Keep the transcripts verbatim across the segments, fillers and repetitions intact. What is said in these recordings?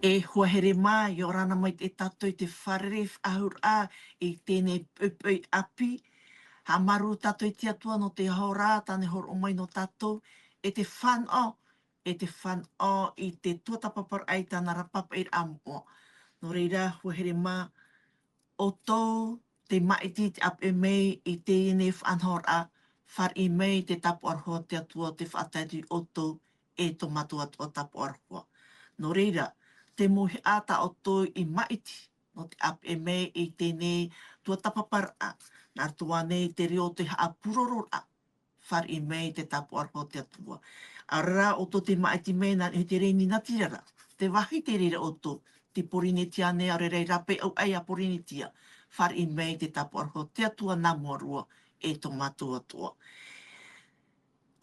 E hoa here mā, ʻia ora na mai tātou i te fārerei faʻahou ra i teie nei poʻipoʻi ʻāpī. Haʻamāuruuru tātou i te Atua nō te hora tāna e hōroʻa mai nō tātou, e te fānaʻo, e te fānaʻo i te tuatāpaparaʻa i tāna ra pāpaʻiraʻa moʻa. Nō reira, hoa here mā, ʻoutou tei māʻiti, tei ʻāpeʻe mai i teie nei faʻanahoraʻa, fāriʻi mai te tāpaʻo ra hoʻi a te Atua tei faʻatae atu ia ʻoutou e tō mātou Atua tāpaʻo ra hoʻi. Nō reira, te mauhaʻa tā ʻoutou i māʻiti nō te ʻāpeʻe mai i teie nei tuatāpaparaʻa, nā roto ānei i te reo o te haʻapūrororaʻa, fāriʻi mai te tāpaʻo ra hoʻi a te Atua. ʻAore rā ʻoutou tei māʻiti mai nā niʻa i te reni natirara, te vāhi tei reira ʻoutou, te Pōrīnetia nei, ʻaore rā i rāpae ʻau ʻai a Pōrīnetia, fāriʻi mai te tāpaʻo ra hoʻi a te Atua nā mua roa e tō mātou Atua.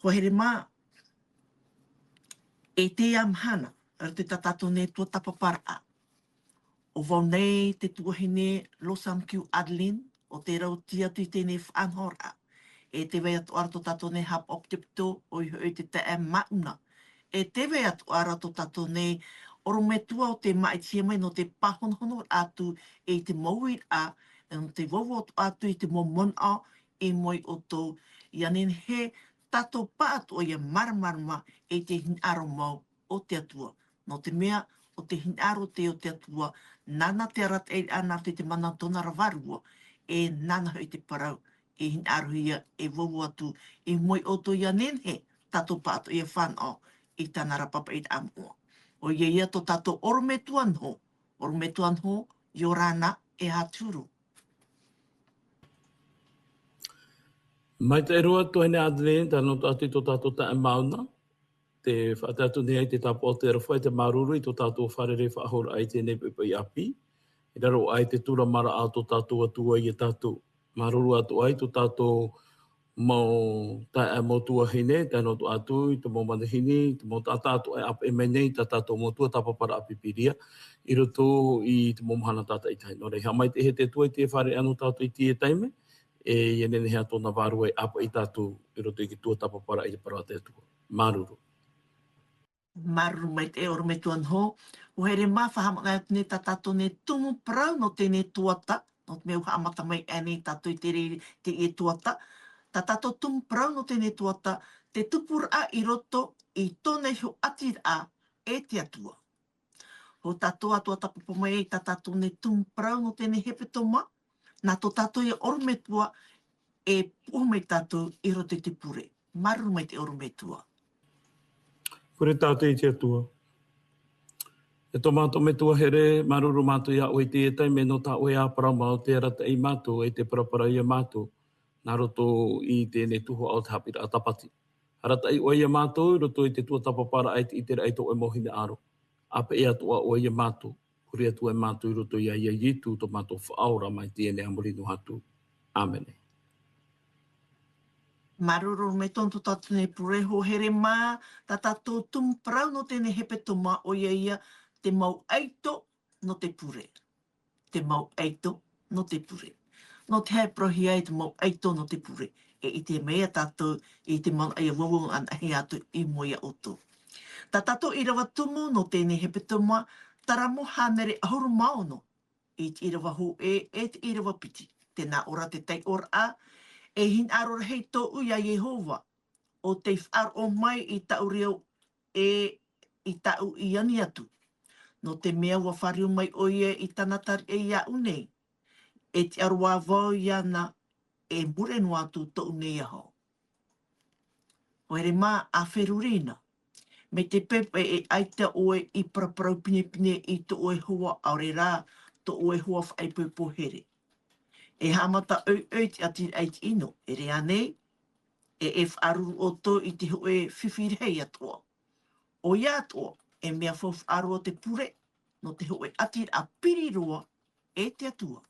Hoa here mā, i teie mahana, i roto i tā tātou nei tuatāpaparaʻa, ʻo vau nei te tuahine Losam Q Adeline, ʻo tē rave atu i teie nei faʻanahoraʻa. E tē vai atoʻa ra tō tātou nei haʻapaʻo-pitopito, ʻoia hoʻi te taeaʻe Mauna. E tē vai atoʻa ra tō tātou nei ʻorometua ʻo tē māʻitihia mai nō te pāhonohono atu i te mau uiraʻa, nō te vauvau atoʻa atu i te mau manaʻo i mua ia ʻoutou, ʻia nehenehe tātou pāʻatoʻa ʻia māramarama i te hinaʻaro mau o te Atua. Nō te mea, ʻo te hinaʻaro teie o te Atua, nāna te arataʻiraʻa nā roto i te mana o tōna ra Vārua, e nāna hoʻi te parau, e hinaʻarohia, e vauvau atu i mua ia ʻoutou, ʻia nehenehe tātou pāʻatoʻa ʻia fānaʻo i tāna ra pāpaʻiraʻa moʻa. ʻOia ia tō tātou ʻorometua noho, ʻorometua noho, ʻia ora na, e aha te huru? Maitaʻi roa, tuahine Adeline, tae noa atu i tō tātou taeaʻe Mauna, tē faʻatae atu nei ai te tāpaʻo o te aroha e te māuruuru i tō tātou fārerei faʻahou ra i teie nei poʻipoʻi ʻāpī. I raro aʻe i te tūramaraʻa o tō tātou Atua ia tātou. Māuruuru atoʻa i tō tātou mau taeaʻe, mau tuahine, tae noa atu i te mau manihini, i te mau taʻata atoʻa e ʻāpeʻe mai nei i tā tātou mau tuatāpaparaʻa Pīpīria, i roto i te mau mahana tātaʻitahi. Nō reira, haʻamaitaʻihia te Atua i te fārereiraʻa nō tātou i teie taime, e ʻia nehenehe ā tōna Vārua e ʻāpeʻe ia tātou i roto i te tuatāpaparaʻa i te parau a te Atua. Māuruuru. Māuruuru maitaʻi ʻorometua noho. Hoa here mā, faʻahaʻamanaʻo atu nei tā tātou nei tumu parau nō teie nei tuata, nō te mea ʻua haʻamata mai aʻenei tātou i te reira i teie tuata. Tā tātou tumu parau nō teie nei tuata, te tupuraʻa i roto i tōna iho ʻātiraʻa e te Atua. ʻO tātou atoʻa e tāpapa mai ai tā tātou nei tumu parau nō teie nei hepetoma, nā tō tātou ia ʻorometua e puʻohu mai tātou i roto i te pure. Māuruuru maitaʻi ʻorometua. Pure tātou i te Atua. E tō mātou Metua here, māuruuru mātou iā ʻoe i teie taime nō tā ʻoe ʻāparau mau tē arataʻi ia mātou, e tē paraparau ia mātou, nā roto i teie nei tuhaʻa o te haʻapiʻiraʻa Tāpati. Arataʻi ʻoe ia mātou i roto i te tuatāpaparaʻa e te ʻiteraʻa i tō ʻoe mau hinaʻaro. ʻĀpeʻe atoʻa ʻoe ia mātou, huri atu ai mātou i roto iā Ietu tō mātou Faʻaora mai teie nei a muri noa atu. ʻĀmene. Māuruuru maitaʻi tō tātou nei pure. Hoa here mā, tā tātou tumu parau nō teie nei hepetoma, ʻoia ia te mau ʻaito nō te pure. Te mau ʻaito nō te pure. Nō te aha e parauhia ai te mau ʻaito nō te pure? E ʻite mai ā tātou i te manaʻo ia vauvau anaʻe atu i mua iā ʻoutou. Tā tātou ʻīrava tumu nō teie nei hepetoma, Taramo hānere ʻahuru mā ono, i te ʻīrava hōʻē e te ʻīrava piti. Tē nā ʻō ra te taiʻoraʻa: E hinaʻaro rahi tōʻu iā Iehova, ʻo tei faʻaroʻo mai i tāʻu reo e i tāʻu i ani atu. Nō te mea ʻua fāriu mai ʻoia i tāna tariʻa iāʻu nei, e tiʻa roa vau iāna e mure noa atu tōʻu nei aho. Hoa here mā, ʻa feruri na, mai te peu e ʻaita ʻoe i paraparau pinepine i tō ʻoe hoa, ʻaore rā tō ʻoe hoa faʻaipoipo here. E haʻamata ʻoiʻoi te ʻātiraʻa i te ʻino, e ʻere ānei? E, e faʻaruru ʻoutou i te hōʻē fifi rahi atoʻa. ʻOia atoʻa, e mea faufaʻa roa te pure, nō te hōʻē ʻātiraʻa piri roa e te Atua.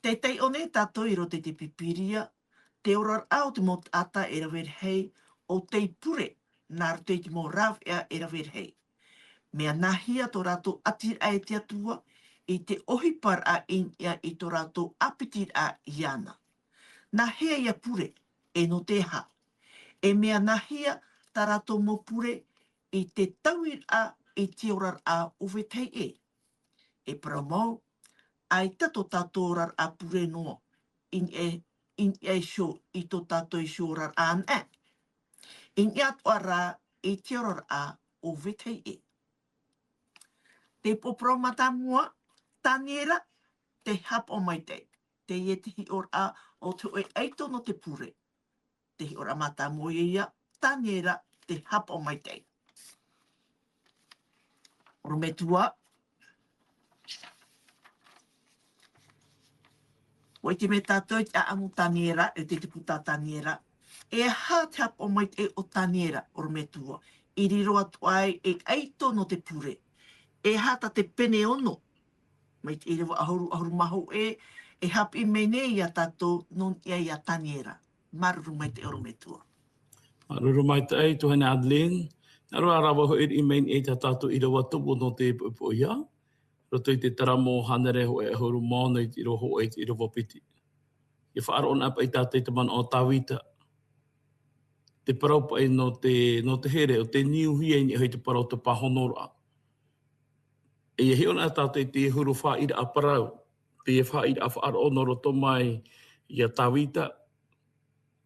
Tē taiʻo nei tātou i roto i te Pīpīria, te oraraʻa o te mau taʻata e rave rahi, ʻo tei pure, nā roto i te mau rāveʻa e rave rahi. Mea nāhea tō rātou ʻātiraʻa e te Atua, i te ʻohiparaʻa i niʻa i tō rātou ʻāpitiraʻa iāna? Nāhea ia pure, e nō te aha? E mea nāhea tā rātou mau pure i te tauiraʻa i te oraraʻa o vetahi ʻē. E parau mau, ʻaita tō tātou oraraʻa pure noa, i niʻa, i niʻa iho i tō tātou iho oraraʻa anaʻe. I niʻa atoʻa rā i te oraraʻa o vetahi ʻē. Te upoʻo parau mātāmua, Taniera, te hapaʻo maitaʻi. Teie te hiʻoraʻa o te hōʻē ʻaito nō te pure. Te hiʻoraʻa mātāmua ia, Taniera, te hapaʻo maitaʻi. ʻOrometua. ʻUa ʻite mai tātou i te ʻāʻamu o Taniera, e te puta Taniera. E aha te hapaʻo maitaʻi o Taniera, ʻorometua? I riro atu ai e ʻaito nō te pure. E aha tā te pene ono, mai te ʻīrava ʻahuru, ʻahuru mā hōʻē, e haʻapiʻi mai nei iā tātou nō niʻa iā Taniera. Māuruuru maitaʻi, ʻorometua. Māuruuru maitaʻi, tuahine Adeline. Nā reira rā vau e riʻi mai i tā tātou ʻīrava tumu nō te poʻipoʻi ia. Roto i te Taramo hānere hōʻē ʻahuru mā ono i te ʻīrava hōʻē i te ʻīrava piti. E faʻaroʻo anaʻe paʻi tātou i te manaʻo o Tavita. Te parau paʻi nō te, nō te here, ʻo te niuhia i niʻa hoʻi te parau o te pāhonoraʻa. E ia hiʻo anaʻe tātou i te huru faʻaʻīraʻa parau, te faʻaʻīraʻa faʻaroʻo nō roto mai iā Tavita,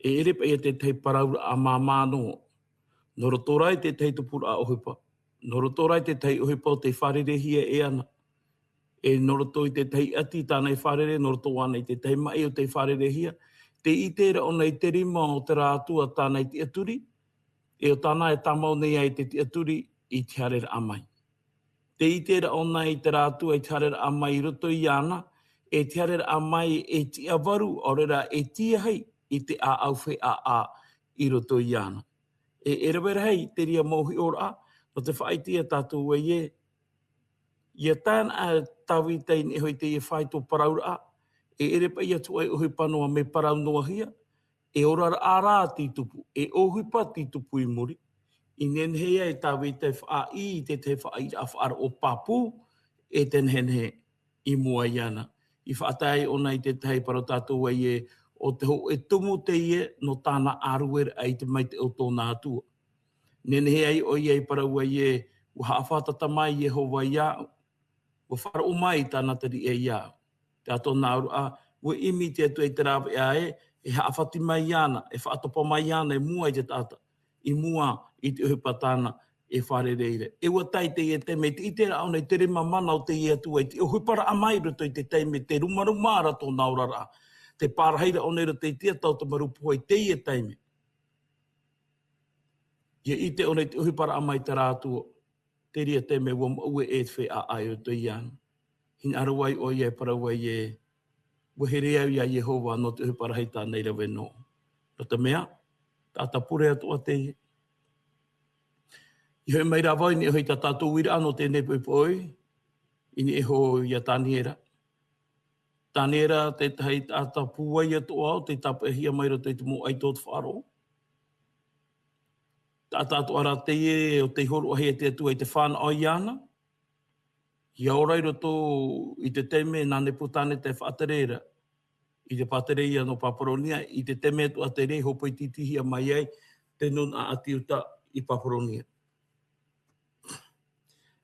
e ʻere paʻi ia tētahi parauraʻa māmā noa. Nō roto rā i tētahi tupuraʻa ʻohipa. Nō roto rā i tētahi ʻohipa ʻo tei fārereihia e ana. E nō roto i tētahi ʻati tāna i fārerei, nō roto āna i tētahi maʻi ʻo tei fārerei hia. Tē ʻite ra ʻōna i te rima o terā Atua tāna i tiʻaturi, e ʻo tāna e tāmau nei ai te tiʻaturi i te haereraʻa mai. Tē ʻite ra ʻōna i terā Atua i te haereraʻa mai i roto iāna, e te haereraʻa mai e tiʻavaru, ʻaore rā e tiahi i te ʻāʻau feiā i roto iāna. E, e rave rahi te reira mau hiʻoraʻa, nō te faʻaʻite iā tātou ē, ia tae anaʻe Tavita i niʻa hoʻi i teie faito parauraʻa, e ʻere paʻi ia te hōʻē ʻohipa noa mea parau noa hia, e oraraʻa rā tei tupu, e ʻohipa tei tupu i muri. I nehenehe ai Tavita e faʻaʻī i tētahi faʻaʻīraʻa faʻaroʻo pāpū, e te nehenehe i mua iāna. I faʻatae ʻōna i tētahi parau tātou ē, ʻo te hōʻē tumu teie nō tāna ʻārueraʻa i te maitaʻi o tōna Atua. Nehenehe ai ʻoia i parau ē, ʻua haʻafātata mai Iehova iāʻu, ʻua faʻaroʻo mai i tāna tariʻa iāʻu. Te atoʻa nā ʻō ra, ʻua ʻimi te Atua i te rāveʻa ē, e haʻafati mai iāna, e faʻatopa mai iāna i mua i te taʻata, i mua i te ʻohipa tāna e fārerei ra. E ʻua tae i teie taime, tē ʻite ra ʻōna i te rima mana o teie Atua, i te ʻohiparaʻa mai i roto i te taime, te rumaruma ra tōna oraraʻa, te pārahi ra ʻōna i roto i te ata o te maru pohe i teie taime. Ia ʻite ʻōna i te ʻohiparaʻa mai terā Atua, te reira te mea ʻua maʻue e te feiā i roto iāna. Hinaʻaro ai ʻoia e parau ai ē, ʻua here au iā Iehova nō te ʻohipa rahi tāna i rave noa. Nō te mea, taʻata pure atoʻa teie. I hoʻi mai rā vau i niʻa hoʻi i tā tātou uiraʻa nō teie poʻipoʻi, i niʻa iho iā Taniera. Taniera, tētahi taʻata pūai atoʻa ʻo tei tāpeʻahia mai roto i te mau ʻaito o te faʻaroʻo. Taʻata atoʻa rā teie ʻo tei hōroʻahia e te Atua i te fānaʻo iāna. Ia ora i roto i te taime nā Nepukaneta e faʻatere ra i te pātireia nō Papuronia, i te taime atoʻa te reira i hōpoi tītīhia mai ai te nūnaʻa ʻāti Iuta i Papuronia.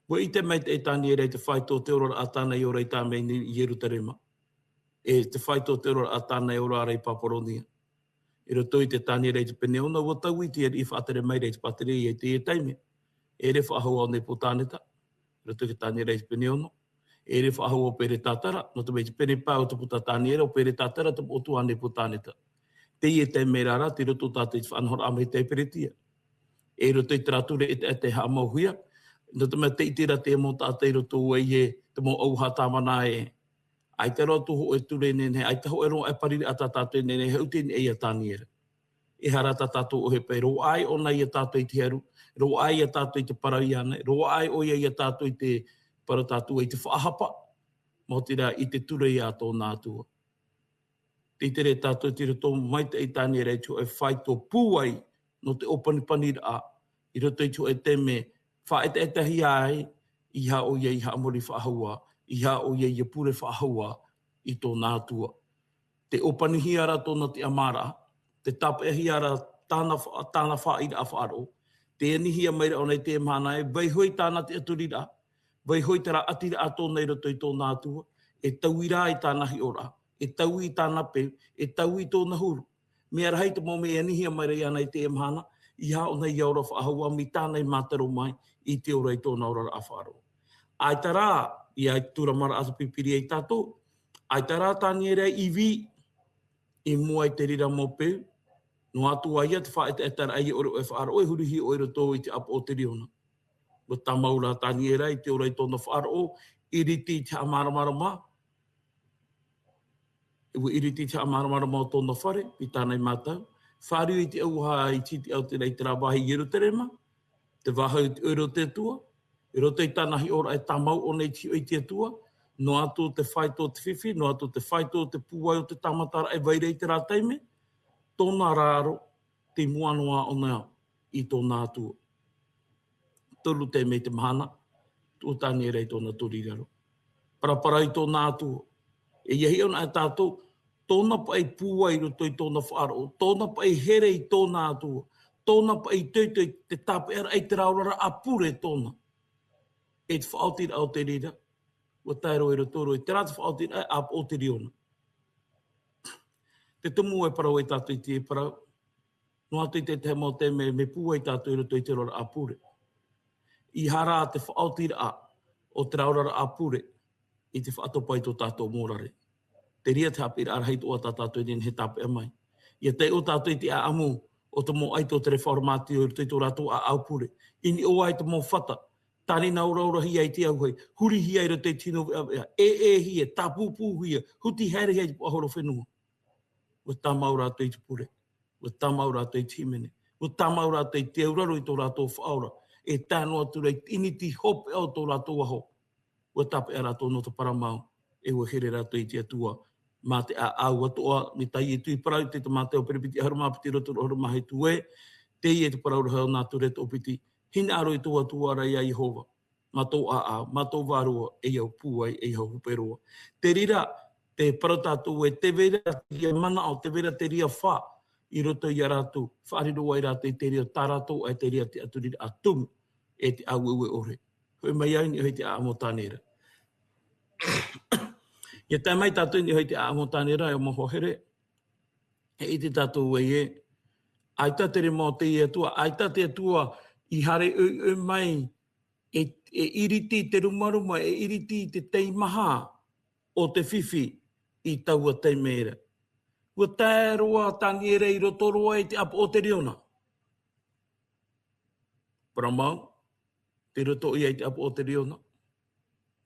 ʻUa ʻite mai te Taniera i te faito o te oraraʻa tāna i ora i tā mai nei i Ierutarema. E te faito o te oraraʻa tāna i ora ra i Papuronia. I roto i te Taniera i te pene ono, ʻua taui te ariʻi faʻatere mai ra i te pātireia i teie taime. E ʻere faʻahou ʻo Nepukaneta, i roto i te Taniera i te pene ono. E ʻere faʻahou ʻo Peretatara, nō te mea i te pene pae o te puta Taniera, ʻo Peretatara te moʻotua a Nepukaneta. Teie taime ra rā, tei roto tātou i te faʻanahoraʻa mai i te Peretia. E i roto i terā ture e te, e te haʻamauhia, nō te mea tē ʻite ra te mau taʻata i roto ē, te mau ʻauaha tāvana ē. ʻAita roa atu hōʻē ture nehenehe, ʻaita hōʻē roa e pariraʻa tā tātou nehenehe, e haʻuti nei iā Taniera. E aha rā tā tātou ʻohipa, e roaʻa ai ʻōna iā tātou i te heru, roaʻa ai iā tātou i te parau iāna, roaʻa ai ʻoia iā tātou i te parau tātou i te faʻahapa, maoti rā i te ture iā tōna Atua. Tē ʻite ra tātou tei roto mai te Taniera i te hōʻē faito pūai nō te ʻōpanipaniraʻa, i roto i te hōʻē taime faʻaetaetahia ai, ʻeiaha ʻoia i haʻamori faʻahou ā, ʻeiaha ʻoia i pure faʻahou ā i tōna Atua. Tē ʻōpanihia ra tōna tiʻamāraʻa, tē tāpeʻahia ra tāna fa-, tāna faʻaʻīraʻa faʻaroʻo, Te anihia mai ra ʻōna i te mahana e vaiho i tāna tiʻaturiraʻa, vaiho i te rāʻatiraʻa tōna i roto i tōna Atua, e taui rā i tāna hiʻoraʻa, e taui i tāna peu, e taui i tōna huru. Mea rahi te mau mea e anihia mai ra iāna i te mahana, ʻeiaha ʻōna ia ora faʻahou mai tāna i mātaro mai i te ora i tōna oraraʻa faʻaroʻo. ʻAita rā, ia turamaraʻa te Pīpīria ia tātou, ʻaita rā Taniera e ivi, i mua i te reira mau peu, noa atu ā ia te faʻaʻetaʻetaraʻa e ʻore ʻoe e faʻaroʻo, e hurihi ʻoe i roto i te ʻāpoʻo o te riona. Ua tāmau rā Taniera i te ora i tōna faʻaroʻo, ʻiriti i te haʻamāramarama, ua ʻiriti i te haʻamāramarama o tōna fare, i tāna i mātau, fāriu i te ʻauaha i te hiti ʻautira i terā vāhi i Ierutarema, te vāhi o te Atua, i roto i tāna hiʻoraʻa e tāmau ʻōna i te hiʻo i te Atua, noa atu te faito o te fifi, noa atu te faito o te pūai o te tāmataraʻa e vai ra i terā taime, tōna raro, tei mua noa ʻōna i tōna Atua. Toru taime i te mahana, tuʻu Taniera i tōna tori raro. Paraparau i tōna Atua. E ʻia hiʻo na e tātou, tōna paʻi pūai i roto i tōna faʻaroʻo, tōna paʻi here i tōna Atua, tōna paʻi toitoi te tāpeʻaraʻa i terā oraraʻa pure tōna. E te faʻaotiraʻa o te reira, ua tae roa i roto roa i terā te faʻaotiraʻa e ʻāpoʻo o te riona. Te tumu e parau ai tātou i te parau, noa atu i te tahi mau taime, mea pūai tātou i roto i te oraraʻa pure. ʻEiaha rā te faʻaotiraʻa o terā oraraʻa pure i te faʻatopa i tō tātou morare. Te reira te haʻapiʻiraʻa rahi atoʻa tā tātou e nehenehe e tāpeʻa mai. ʻIa taiʻo tātou i te ʻāʻamu o te mau ʻaito o te reformatio i roto i tō rātou ʻāʻau pure. I niʻa ai te mau fata, tānina oraorahia i te auahi, hurihia i roto i te hinu veʻaveʻa, ʻēʻēhia, tāpūpūhia, huti haerehia i te puaʻahorofenua. Ua tāmau rātou i te pure, ua tāmau rātou i te hīmene, ua tāmau rātou i te auraro i tō rātou Faʻaora, e tae noa atu ra i te ʻiniti hopeʻa o tō rātou aho. Ua tāpeʻa rātou nō te parau mau, e ua here rātou i te Atua, mā te ʻāʻau atoʻa, mai tā Ietu i parau i te Māteo perepiti ʻahuru mā piti, roto ʻahuru mā hitu ē, teie te parau rahi o nā ture toʻopiti, hinaʻaro i tō Atua ra iā Iehova, mā tō ʻāʻau, mā tō vārua, ʻeiaha pūai, ʻeiaha hope roa. Te reira, te parau tātou ē, tē vai ra te reira manaʻo, tē vai ra te reira fā, i roto iā rātou, faʻariro ai rātou i te reira tā rātou, ʻaita e te reira tiʻaturiraʻa tumu, e te ʻāueue ʻore. Hoʻi mai au i niʻa hoʻi i te ʻāʻamu o Taniera. ʻIa tae mai tātou i niʻa hoʻi i te ʻāʻamu o Taniera, e mau hoa here, e ʻite tātou ē, ʻaita te rima o te Atua, ʻaita te Atua i haere ʻoiʻoi mai, e, e ʻiriti i te rumaruma, e ʻiriti i te teimaha o te fifi i taua taime ra. Ua tae roa Taniera i roto roa i te ʻāpoʻo o te riona. Parau mau, tei roto ïa i te ʻāpoʻo o te riona.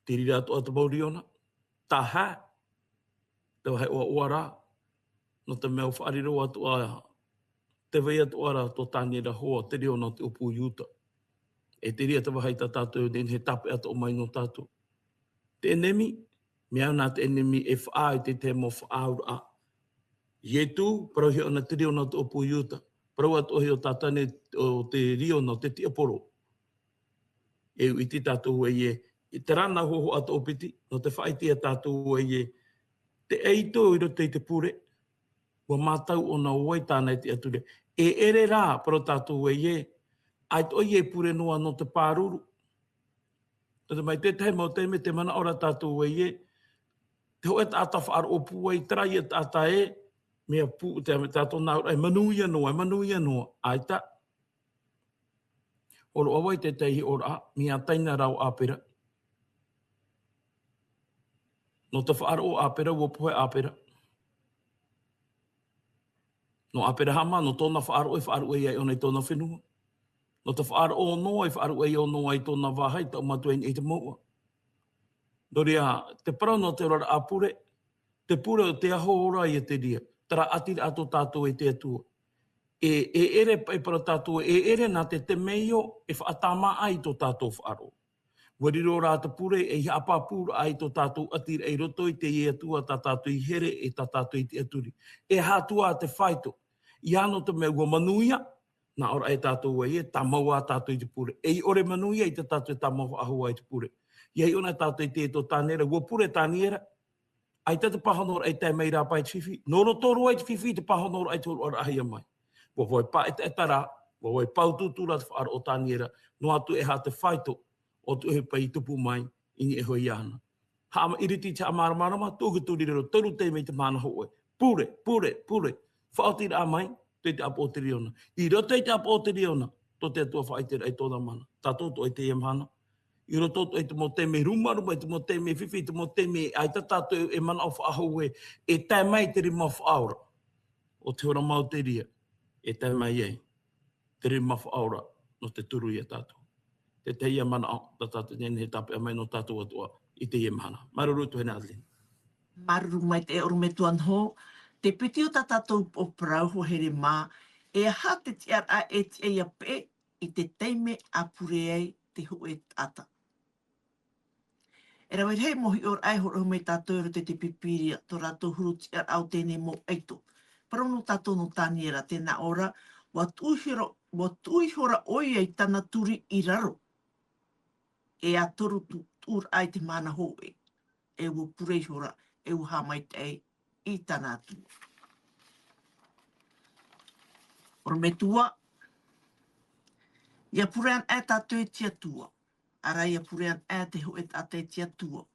Te reira atoʻa te mau riona. Tahaʻa, te vāhi ʻoaʻoa ra, nō te mea ʻua faʻariro atoʻa, tē vai atoʻa ra tō Taniera hoʻi te riona o te ʻōpū Iuta. E te reira te vāhi tā tātou e nehenehe e tāpeʻa atoʻa mai nō tātou. Te ʻenemi, mea au nā te ʻenemi e faʻaau i te tahi mau faʻaauraʻa. Ietu, parauhia ʻōna te riona o te ʻōpū Iuta. Parau atoʻa hoʻi ʻo Tātane o te riona o te tiaporo. E ʻite tātou ē, i terā nā hōhoʻa toʻopiti, nō te faʻaʻite ia tātou ē, te ʻaito i roto i te pure, ʻua mātau ʻōna ʻo vai tāna e tiʻaturi. E ʻere rā, parau tātou ē, ʻaita ʻoia e pure noa nō te pāruru. Nō te mea i te tahi mau taime tē manaʻo ra tātou ē, te hōʻē taʻata faʻaroʻo pūai, terā ïa taʻata ē, mea pū, te mea tātou nā ʻō ra, e manuia noa, e manuia noa, ʻaita. Hōroʻa vau i te tahi hiʻoraʻa, mea taina rā ʻo ʻĀpera. Nō te faʻaroʻo ʻo ʻĀpera, ʻua pohe ʻĀpera. Nō ʻĀperahama, nō tōna faʻaroʻo, i faʻaruʻe ai ʻōna i tōna fenua. Nō te faʻaroʻo o Noa, i faʻaruʻe ai ʻo Noa i tōna vāhi, taʻu matua i niʻa i te mouʻa. Nō reira, te parau nō te oraraʻa pure, te pure o te aho ora ïa te reira, terā ʻati ra tō tātou e te Atua. E, e ʻere paʻi parau tātou, e ʻere nā te temeio e faʻatāmāʻa i tō tātou faʻaroʻo. ʻUa riro rā te pure ei haʻapāpūraʻa i tō tātou ʻati ra i roto i te Atua tā tātou i here e tā tātou i tiʻaturi. E aha atu ā te faito? ʻEiaha nō te mea ʻua manuia, nā ʻō ra e tātou ē, tāmau ā tātou i te pure. E ʻore manuia ʻaita tātou e tāmau faʻahou ā i te pure. ʻIa hiʻo na tātou i te, tō Taniera, ʻua pure Taniera. ʻAita te pāhonoraʻa i tae mai rā paʻi i te fifi. Nō roto roa i te fifi te pāhonoraʻa i te hōroʻaraʻahia mai. ʻUa vai paʻetaʻeta rā, ʻUa vai pau tūtū rā te faʻaroʻo o Taniera, noa atu e aha te faito o te ʻohipa i tupu mai i niʻa iho iāna. Haʻama-, ʻiriti te haʻamāramarama, tuʻu ki tō riro, toru taime i te mahana hōʻē. Pure, pure, pure. Faʻaotiraʻa mai, tō te ʻāpoʻo o te riona. I roto i te ʻāpoʻo o te riona, tō te Atua faʻaʻiteraʻa i tōna mana. Tātou atoʻa i teie mahana. I roto atoʻa i te mau taime rumaruma, i te mau taime fifi, i te mau taime ʻaita tātou e manaʻo faʻahou ē, e tae mai te rima faʻaora. ʻO te hora mau te reira, e tae mai ai te rima faʻaora nō te turu ia tātou. Te tahi ia manaʻo tā tātou e nehenehe e tāpeʻa mai nō tātou atoʻa i teie mahana. Māuruuru tuahine Adeline. Māuruuru maitaʻi ʻorometua Noho. Te piti o tā tātou upoʻo parau, hoa here mā, e aha te tiʻaraʻa e tiʻa ia peʻe i te taime a pure ai te hōʻē taʻata? E rave rahi mau hiʻoraʻa e hōroʻahia mai tātou i roto i te Pīpīria, tō rātou huru tiʻaraʻa o teie nei mau ʻaito. Parau nō tātou nō Taniera, tē nā ʻō ra, ʻua tuʻu ihora, ʻua tuʻu ihora ʻoia i tāna turi i raro. E ʻa toru tu-, tuʻuraʻa i te mahana hōʻē. E ʻua pure ihora, e ʻua haʻamaitaʻi i tāna Atua. ʻOrometua, ʻia pure ana e tātou i te Atua. ʻAreʻa ʻia pure ana e te hōʻē taʻata i te Atua.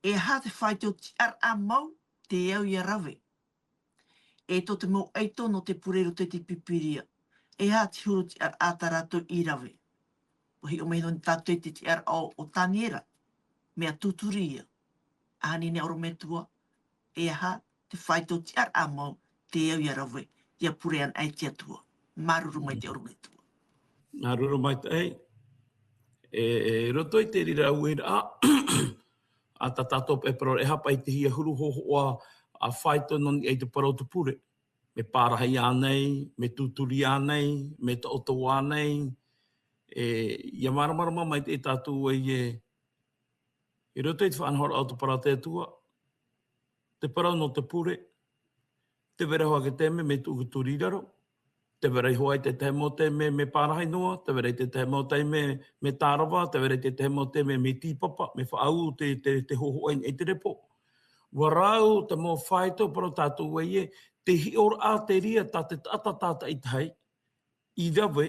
E aha te faito tiʻaraʻa mau tē au ʻia rave? E tō te mau ʻaito nō te pure i roto i te Pīpīria. E aha te huru tiʻaraʻa tā rātou i rave? ʻUa hiʻo mai noa tātou i te tiʻaraʻa o, o Taniera, mea tūturi ia. ʻAhani nei ʻorometua, e aha te faito tiʻaraʻa mau tē au ʻia rave, ʻia pure ana e te Atua? Māuruuru maitaʻi ʻorometua. Māuruuru maitaʻi. E, e roto i te reira uiraʻa, a tā tātou e parau, e aha paʻi te hia huru hōhoʻa, a faito nō niʻa i te parau o te pure. Mea pārahi ānei, mea tūturi ānei, mea taʻoto ānei. E, ʻia māramarama maitaʻi tātou ē, i roto i te faʻanahoraʻa o te parau a te Atua, te parau nō te pure, tē vai ra hoʻi te taime mea tuʻu ki tō riro, tē vai ra hoʻi te tahi mau taime mea pārahi noa, tē vai ra te tahi mau taime mea tārava, tē vai ra te tahi mau taime mea tīpapa, mea faʻaū te, te, te hōhoʻa i te repo. ʻUa rau te mau faito, parau tātou ē, te hiʻoraʻa te reira tā te taʻata tātaʻitahi i rave,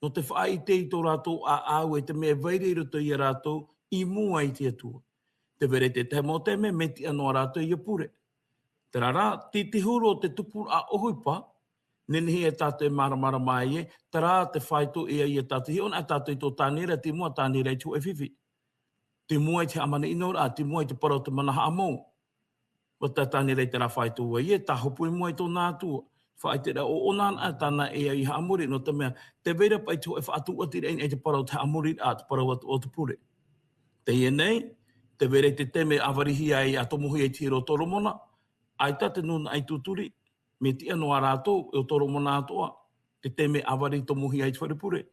nō te faʻaʻite i tō rātou ʻāʻau e te mea e vai ra i roto ia rātou i mua i te Atua. Tē vai ra te tahi mau taime mea tiʻa noa rātou ʻia pure. Terā rā, te, te huru o te tupuraʻa ʻohipa, nehenehe e tātou e māramarama ai ē, terā te faito e au ia tātou, hiʻo ana tātou i tō Taniera, te mua Taniera i te hōʻē fifi. Te mua i te haʻamanaʻo ra, te mua i te parau o te mana haʻamou. ʻUa tae Taniera i terā faito ē, tāhopu i mua i tōna Atua. Faʻaʻite ra ʻoʻona anaʻe tāna e au i haʻamori, nō te mea, tē vai ra paʻi te hōʻē faʻatuʻatiraʻa i te parau o te haʻamori, a te parau atoʻa o te pure. Teie nei, tē vai ra te taime e ʻāvarihia ai, a tomohia ai te hiero o Toromona, ʻaita te nūnaʻa i tūturi, mea tiʻa noa rātou, ʻo Toromona atoʻa, te taime e ʻāvari tomohia ai te fare pure.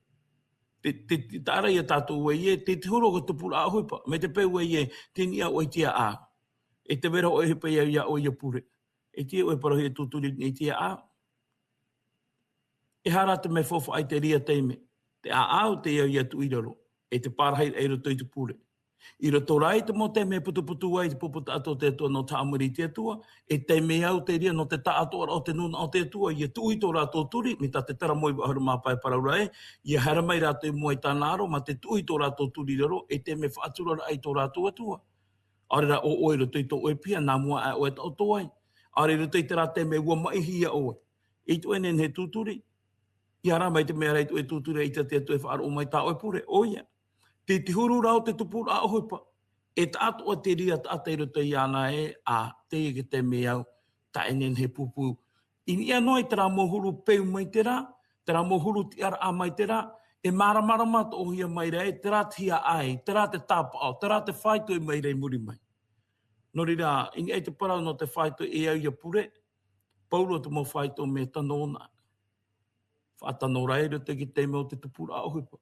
Te, te, te taʻa ra ia tātou ē, te, te huru o te tupuraʻa ʻohipa, mai te peu ē, tei niʻa ʻoe i te ʻāʻau. E tē vai ra hoʻi e ʻohipa ia, ia ʻoe ʻia pure. E tiʻa ʻoe e parauhia e tūturi i te ʻāʻau. E aha rā te mea faufaʻa i te reira taime? Te ʻāʻau, te au ʻia tuʻu i raro. E te pārahiraʻa i roto i te pure. I roto rā i te mau taime e putuputu ai te pupu taʻata o te Atua nō te haʻamori i te Atua, e taime au te reira nō te taʻatoʻaraʻa o te nūnaʻa o te Atua, ʻia tuʻu i tō rātou turi, mai tā te Taramo iva ʻahuru mā pae parau ra ē, ʻia haere mai rātou i mua i tāna aro, mā te tuʻu i tō rātou turi i raro, e taime faʻaturaraʻa i tō rātou Atua. ʻAore rā ʻo ʻoe i roto i tō ʻoe piha, nā mua aʻe ʻoe e taʻoto ai. ʻAore i roto i terā taime ʻua maʻihia ʻoe. E ʻite ʻoe e nehenehe e tūturi. ʻIa haere mai te mea ra i te ʻoe tūturi, ʻaita te Atua e faʻaroʻo mai tā ʻoe pure, ʻoia. Te, te huru rā o te tupuraʻa ʻohipa. E taʻatoʻa te reira taʻata i roto iāna ē, ʻa, teie te taime au, taʻa e nehenehe e pūpū. I niʻa noa i terā mau huru peu mai terā, terā mau huru tiʻaraʻa mai terā, e māramarama atoʻahia mai ra ē, terā te hiaʻai, terā te tāpaʻo, terā te faito e mai ra i muri mai. Nō reira, i niʻa i te parau nō te faito e au ʻia pure, pauroa te mau faito mea tano anaʻe. Faʻatano ra i roto i te taime o te tupuraʻa ʻohipa.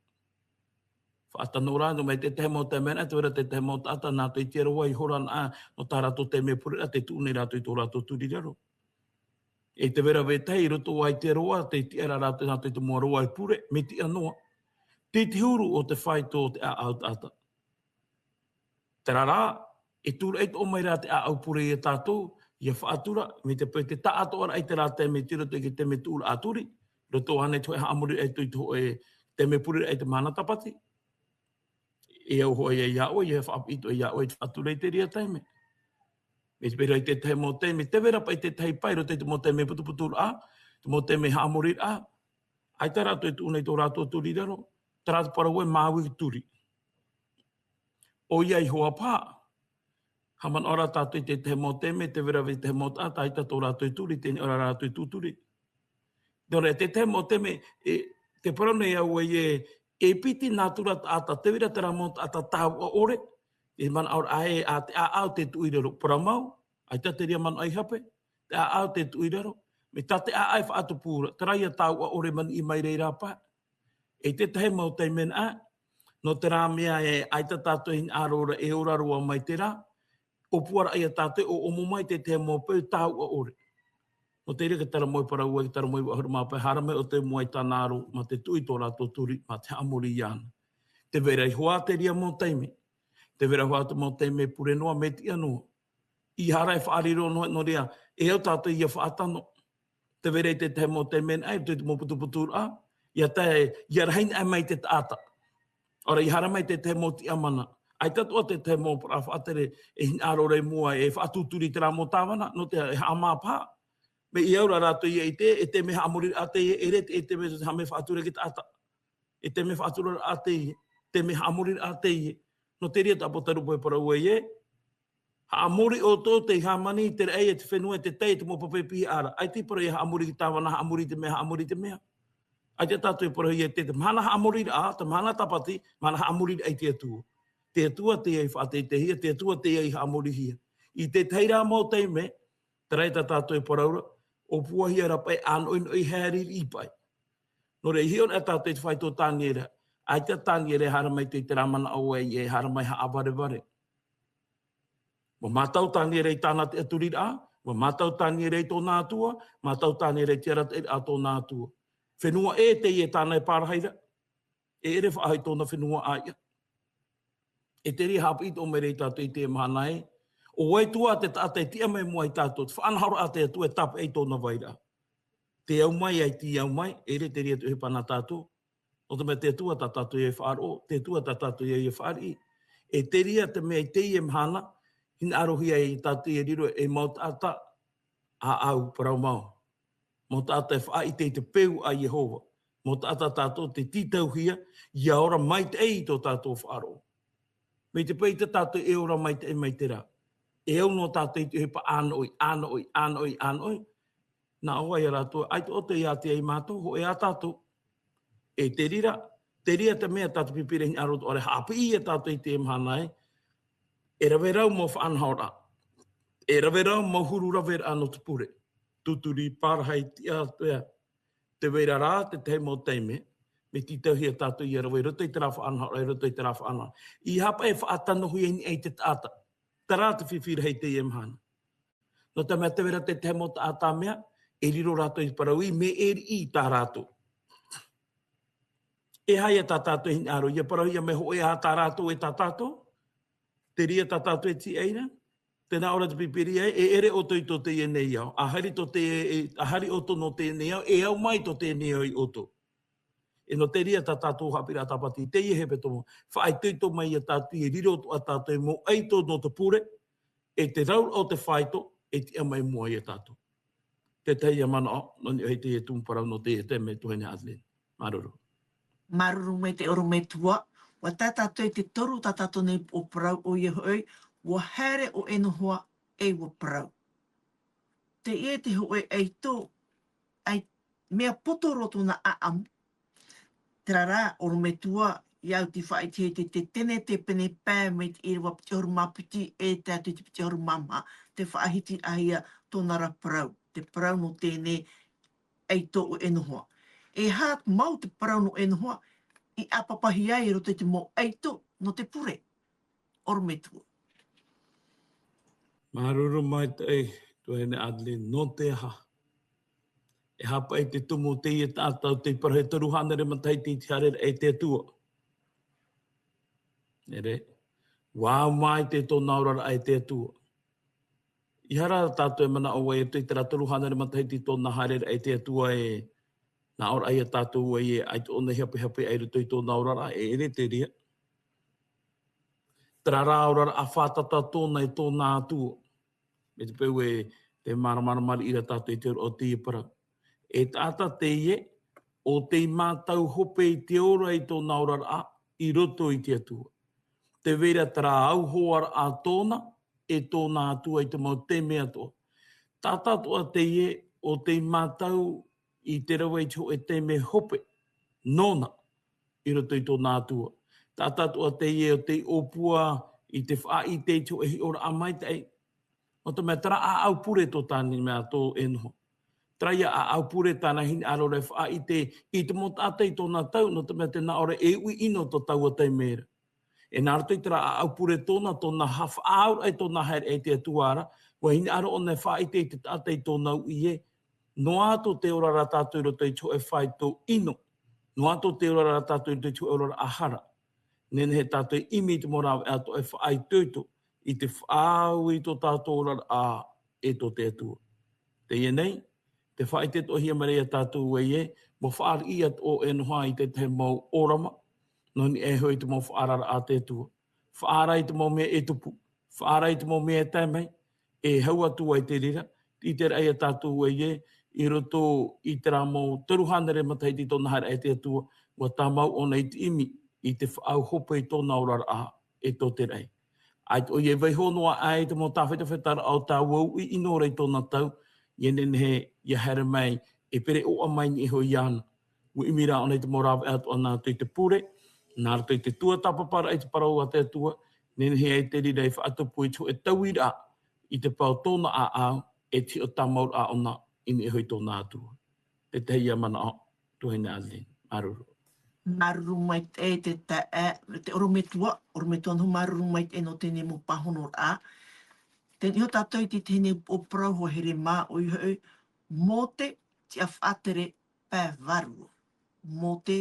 Faʻatano ra, nō mai te tahi mau taime anaʻe, tē vai ra te tahi mau taʻata nā roto i te aroha i hora anaʻe, nō tā rātou taime pure ra, tē tuʻu nei rātou i tō rātou turi i raro. E tē vai ra vetahi i roto aʻe i te aroha, tē tiʻa ra rātou nā roto i te mau aroha e pure, mea tiʻa noa. Te, te huru o te faito o te ʻāʻau taʻata. Terā rā, e tūraʻi atoʻa mai rā te ʻāʻau pure ia tātou, ʻia faʻatura, mai te peu te taʻatoʻaraʻa i terā taime i roto i te taime tuʻuraʻa turi, roto ānei te hōʻē haʻamoriraʻa i te hōʻē taime pureraʻa i te mahana tāpati. E au hoʻi ia ʻoe, ia faʻaʻite ʻoe ia ʻoe i te faʻatura i te reira taime. Mai te peu ra i te tahi mau taime, tē vai ra paʻi te tahi pae i roto i te mau taime putuputuraʻa, te mau taime haʻamoriraʻa. ʻAita rātou e tuʻu nei tō rātou turi i raro, terā te parau ē māuiui turi. ʻOia iho ā paha, haʻamanaʻo ra tātou i te tahi mau taime, tē vai ra vau i te tahi mau taʻata, ʻaita tō rātou turi, teie nei ʻoia rātou e tūturi. Nō reira, te tahi mau taime, e, tē parau nei au ē, e piti nātura taʻata, tē vai ra terā mau taʻata tāuʻa ʻore, e manaʻo ra ē, ā, te ʻāʻau te tuʻu i raro, parau mau, ʻaita te reira manaʻo i hape, te ʻāʻau te tuʻu i raro, mai tā te ʻāʻau e faʻatupu ra, terā ia tāuʻa ʻore maniʻi mai reira paha. I te tahi mau taime nā, nō terā mea ē, ʻaita tātou e hinaʻaro ra, e ora roa mai terā, ʻōpuaraʻa ia tātou e ʻoʻomo mai te tahi mau peu tāuʻa ʻore. Nō te reira ka talamai parau ē, ka talamai vau ʻahuru mā pae, haere mai ʻo te moa i tāna aro, mā te tuʻu i tō rātou turi, mā te haʻamori iāna. Tē vai ra iho ā te reira mau taime. Tē vai ra iho ā te mau taime pure noa, mea tiʻa noa. ʻEiaha ra e faʻariro noa, nō reira, e au tātou ia faʻatano. Tē vai ra i te tahi mau taime nā, i te mau putuputuraʻa, ia tae, ia rahi nā mai te taʻata. ʻOia, ia haere mai te tahi mau tiʻamana. ʻAita atoʻa te tahi mau parau faʻatere, e hinaʻaro ra i mua, e faʻatūturi terā mau tāvana, nō te, e haʻamā paha. Mai ia au ra rātou ia ʻite, e te mea haʻamoriraʻa teie, e ʻere, e te mea haʻamori faʻatura i te taʻata. E te mea faʻaturaraʻa teie, te mea haʻamoriraʻa teie. Nō te reira tāʻu parau ē, Haʻamori ʻoutou tei hāmani i te raʻi, e te fenua, e te tai, e te mau pape pihaʻa ra. ʻAita e parau ia haʻamori i te tāvana, haʻamori i te mea, haʻamori i te mea. ʻAita tātou e parau ia te, te mahana haʻamoriraʻa, te mahana tāpati, mahana haʻamoriraʻa i te Atua. Te Atua teie i faʻateiteihia, te Atua teie i haʻamorihia. I te tahi rā mau taime, terā ia tātou e parau ra, ʻōpuahia ra paʻi, ʻānoʻinoʻi, haere riʻi paʻi. Nō reira, i hiʻo na tātou i te fāito o Taniera. ʻAita Taniera e haere mai i terā manaʻo ē, e haere mai haʻavarevare. ʻUa mātau Taniera i tāna tiʻaturiraʻa, ʻua mātau Taniera i tōna Atua, mātau Taniera i te arataʻiraʻa a tōna Atua. Fenua ʻē teie tāna e pārahi ra, e ʻere faʻahou i tōna fenua ʻāiʻa. E te reira haʻapiʻi atoʻa mai ra ia tātou i teie mahana ē, ʻo vai atoʻa te taʻata e tiʻa mai i mua ia tātou, te faʻanahoraʻa a te Atua e tāpeʻa i tōna vairaʻa. Tē au mai, ʻaita e au mai, e ʻere te reira te ʻohipa nā tātou, nō te mea te Atua tā tātou ia faʻaroʻo, te Atua tā tātou ia fāriʻi. E te reira te mea i teie mahana, hinaʻarohia ai tātou e riro ei mau taʻata ʻāʻau, parau mau. Mau taʻata e faʻaʻite i te peu a Iehova. Mau taʻata tātou tē tītauhia, ʻia ora maitaʻi i tō tātou faʻaroʻo. Mai te peu ʻaita tātou e ora maitaʻi mai terā. E au noa tātou i te ʻohipa ʻānoʻi, ʻānoʻi, ʻānoʻi, ʻānoʻi. Nā ʻō ai ia rātou, ʻaita ʻoutou e ʻātea ia mātou, hōʻē ā tātou. E te reira, te reira te mea tā te Pīpīria e hinaʻaro atoʻa ra e haʻapiʻi ia tātou i teie mahana ē, e rave rau mau faʻanahoraʻa. E rave rau mau huru raveraʻa nō te pure. Tūturi, pārahi, tiʻa atoʻa. Tē vai ra rā te tahi mau taime, mea tītauhia tātou ʻia rave i roto i terā faʻanahoraʻa, i roto i terā faʻanahoraʻa. ʻEiaha paʻi e faʻatanohia i niʻa i te taʻata. Terā te fifi rahi i teie mahana. Nō te mea tē vai ra te tahi mau taʻata mea, e riro rātou i te parau ē, mea e riʻi tā rātou. E aha ia tā tātou e hinaʻaro, ʻia parauhia mai hōʻē ā tā rātou e tā tātou? Te reira tā tātou e tiʻa ra. Tē nā ʻō ra te Pīpīria ē, e ʻere ʻoutou i tō teie nei ao. ʻA haere tō te, e, ʻa haere ʻoutou nō teie nei ao, e au mai tō teie nei ao ia ʻoutou. E nō te reira tā tātou haʻapiʻiraʻa tāpati, teie hepetoma, faʻaitoito mai ia tātou, e riro atoʻa tātou ei mau ʻaito nō te pure, e te rauraʻa o te fāito, e tiʻa mai i mua ia tātou. Te tahi ia manaʻo, nō niʻa i teie tumu parau nō teie taime, tuahine Adeline. Māuruuru. Māuruuru maitaʻi ʻorometua, ʻua tae tātou i te toru tā tātou nei upoʻo parau, ʻoia hoʻi, ʻua haere ʻo ʻEnoha ʻe ʻua parau. Teie te hōʻē ʻaito, ʻai-, mea poto roa tōna ʻaʻamu. Terā rā, ʻorometua, ia au tei faʻaʻitehia te, te tenete pene pae mai te ʻīrava piti ʻahuru mā piti e tae atu i te piti ʻahuru mā maha, tē faʻahiti aʻe ia tōna ra parau, te parau nō teie nei ʻaito ʻo ʻEnoha. E aha mau te parau nō ʻEnoha, i ʻāpapahia ai i roto i te mau ʻaito nō te pure. ʻOrometua. Māuruuru maitaʻi, tuahine Adeline, nō te aha? E aha paʻi te tumu o teie taʻata tei parau e toru hānere matahiti i te haereraʻa i te Atua? ʻEre. ʻUa au maitaʻi tōna oraraʻa e te Atua. ʻEiaha rā tātou e manaʻo ē, i terā toru hānere matahiti tōna haereraʻa i te Atua e, Nā ʻō ra ia tātou ē, ʻaita ʻōna i hapehape ai i roto i tōna oraraʻa, e ʻere te reira. Terā rā oraraʻa fātata tōna e tōna Atua. Mai te peu e te māramarama riʻi ra tātou i te ora o teie parau. E taʻata teie, ʻo tei mātau hope i te ora i tōna oraraʻa, i roto i te Atua. Tē vai ra terā auhoaraʻa tōna, e tōna Atua i te mau taime atoʻa. Taʻata atoʻa teie, ʻo tei mātau i te rave i te hōʻē taime hope, nōna, i roto i tōna Atua. Taʻata atoʻa teie, ʻo tei ʻōpua i te faʻaʻite i te hōʻē hiʻoraʻa maitaʻi. Nō te mea terā ʻāʻau pure tō Taniera, tō ʻEnoha. Terā ia ʻāʻau pure tāna hinaʻaro ra e faʻaʻite i te mau taʻata i tōna tau, nō te mea tē nā ʻō ra e uʻi ʻino tō taua taime ra. E nā roto i terā ʻāʻau pure tōna, tōna ha-, faʻaauraʻa i tōna haereʻa i te Atua ra, ʻua hinaʻaro ʻōna e faʻaʻite i te taʻata i tōna uʻi ē, noa atu te ora ra tātou i roto i te hōʻē faito ʻino, noa atu te ora ra tātou i roto i te hōʻē oraraʻa hara. Nehenehe tātou e ʻimi i te mau rāveʻa atoʻa e faʻaitoito i te faʻaau i tō tātou oraraʻa e tō te Atua. Teie nei, tē faʻaitoitohia mai ra ia tātou ē, ʻua fāriʻi atoʻa ʻo ʻEnoha i te tahi mau ʻōrama, nō niʻa iho i te mau faʻaararaʻa a te Atua. Faʻaara i te mau mea e tupu, faʻaara i te mau mea e tae mai, e hau atu ai te reira, ʻite ra ia tātou ē, i roto i terā mau toru hānere matahiti i tōna haereʻa e te Atua, ʻua tāmau ʻōna i te ʻimi i te faʻaau hope i tōna oraraʻa e tō te raʻi. ʻAita ʻoia e vaiiho noa aʻe i te mau tāfetafetaraʻa o taua uʻi ʻino ra i tōna tau, ʻia nehenehe ʻia haere mai e pereʻoʻa mai niʻa iho iāna. ʻUa ʻimi rā ʻōna i te mau rāveʻa atoʻa nā roto i te pure, nā roto i te tuatāpaparaʻa i te parau a te Atua, nehenehe ai te reira e faʻatupu i te hōʻē tauiraʻa i te pae o tōna ʻāʻau, e te hiʻo tāmauraʻa ʻōna i niʻa iho i tōna Atua. Te tahi ia manaʻo, tuahine Arlene, māuruuru. Māuruuru maitaʻi te taeaʻe, te ʻorometua, ʻorometua nō, māuruuru maitaʻi nō teie mau pāhonoraʻa. Teie nei tātou i te tahi nei upoʻo parau hoa here mā, ʻoia hoʻi, Mōte, tiʻa faʻatere, pae vārua. Mōte,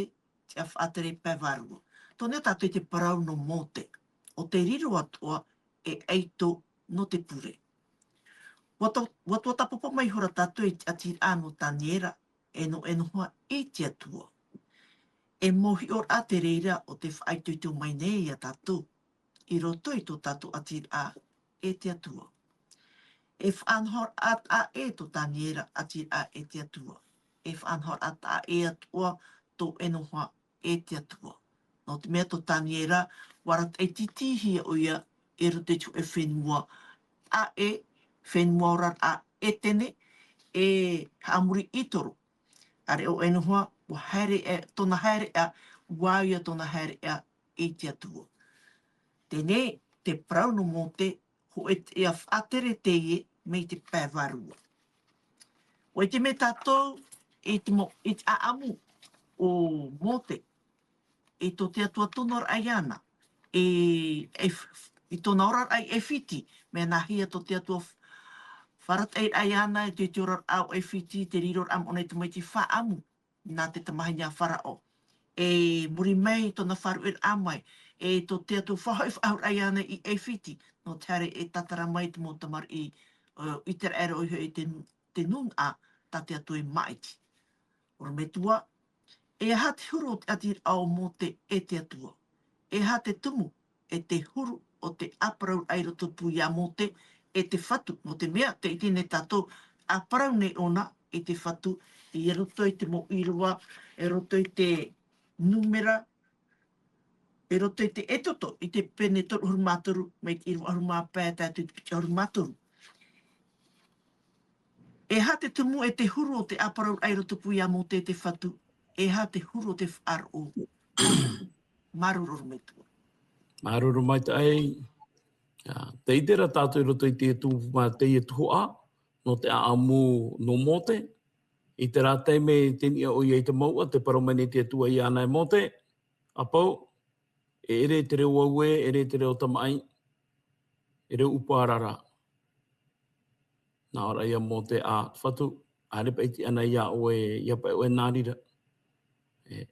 tiʻa faʻatere, pae vārua. Tō nei tātou i te parau nō Mōte. ʻO te riro atoʻa e ʻaito nō te pure. ʻUa tō-, ʻua tuatāpapa mai ihora tātou i te ʻatiraʻa nō Taniera, e nō ʻEnoha i te Atua. E mau hiʻoraʻa te reira ʻo tē faʻaitoito mai nei ia tātou, i roto i tō tātou ʻatiraʻa e te Atua. E faʻanahoraʻa taʻa ʻē tō Taniera ʻatiraʻa e te Atua. E faʻanahoraʻa taʻa ʻē atoʻa tō ʻEnoha e te Atua. Nō te mea tō Taniera, ʻua arataʻi tītīhia ʻoia i roto i te hōʻē fenua taʻa ʻē, fenua oraraʻa ʻētene, e haʻamori ʻĪtoro. ʻAreʻa ʻo ʻEnoha, ʻua haere, e, tōna haereʻa, ʻua au ia tōna haereʻa i te Atua. Teie nei, te parau nō Mōte, hōʻē tiʻa faʻatere teie mai te pae vārua. ʻUa ʻite mai tātou i te mo-, i te ʻāʻamu o Mōte, i tō te Atua tonoraʻa iāna, i, i, i tōna oraraʻa i ʻAifiti, mea nāhea tō te Atua f-, faʻarataʻiraʻa iāna, i te, te oraraʻa o ʻAifiti, te riroraʻa moʻoni i te mau tamaiti faʻaʻamu, nā te tamahine a Faraō. E muri mai tōna faʻaruʻeraʻa mai, e tō te Atua faʻahoʻi faʻahou iāna i ʻAifiti, nō te haere e tātara mai te mau tamariʻi, ʻo ʻĪteraʻera ʻoia hoʻi te, te nūnaʻa tā te Atua e māʻiti. ʻOrometua, e aha te huru o te ʻatiraʻa o Mōte e te Atua? E aha te tumu e te huru o te ʻāparauraʻa i rotopū ia Mōte e te Fatu, nō te mea, tē ʻite nei tātou, ʻāparau nei ʻōna i te Fatu, i roto i te mau ʻīrava, i roto i te Nūmera, i roto i te Exodo, i te pene toru ʻahuru mā toru, mai te ʻīrava ʻahuru mā pae, tae atu i te piti ʻahuru mā toru. E aha te tumu e te huru o te ʻāparauraʻa i rotopū ia Mōte e te Fatu, e aha te huru o te faʻaroʻo? Māuruuru ʻorometua. Māuruuru maitaʻi. Ia, tē ʻite ra tātou i roto i te tumu mā teie tuhaʻa, nō te ʻāʻamu nō Mōte, i terā taime tē niʻa ʻoia i te mouʻa, tē parau mai nei te Atua iāna e Mōte, ʻapou, e ʻere te reo auē, e ʻere te reo tamaʻi, e reo ʻupa ara ra. Nā ʻō ra ia Mōte, ā, Fatu, ʻaore paʻi e tiʻa na ia ʻoe, ia paʻi ʻoe nā reira. E,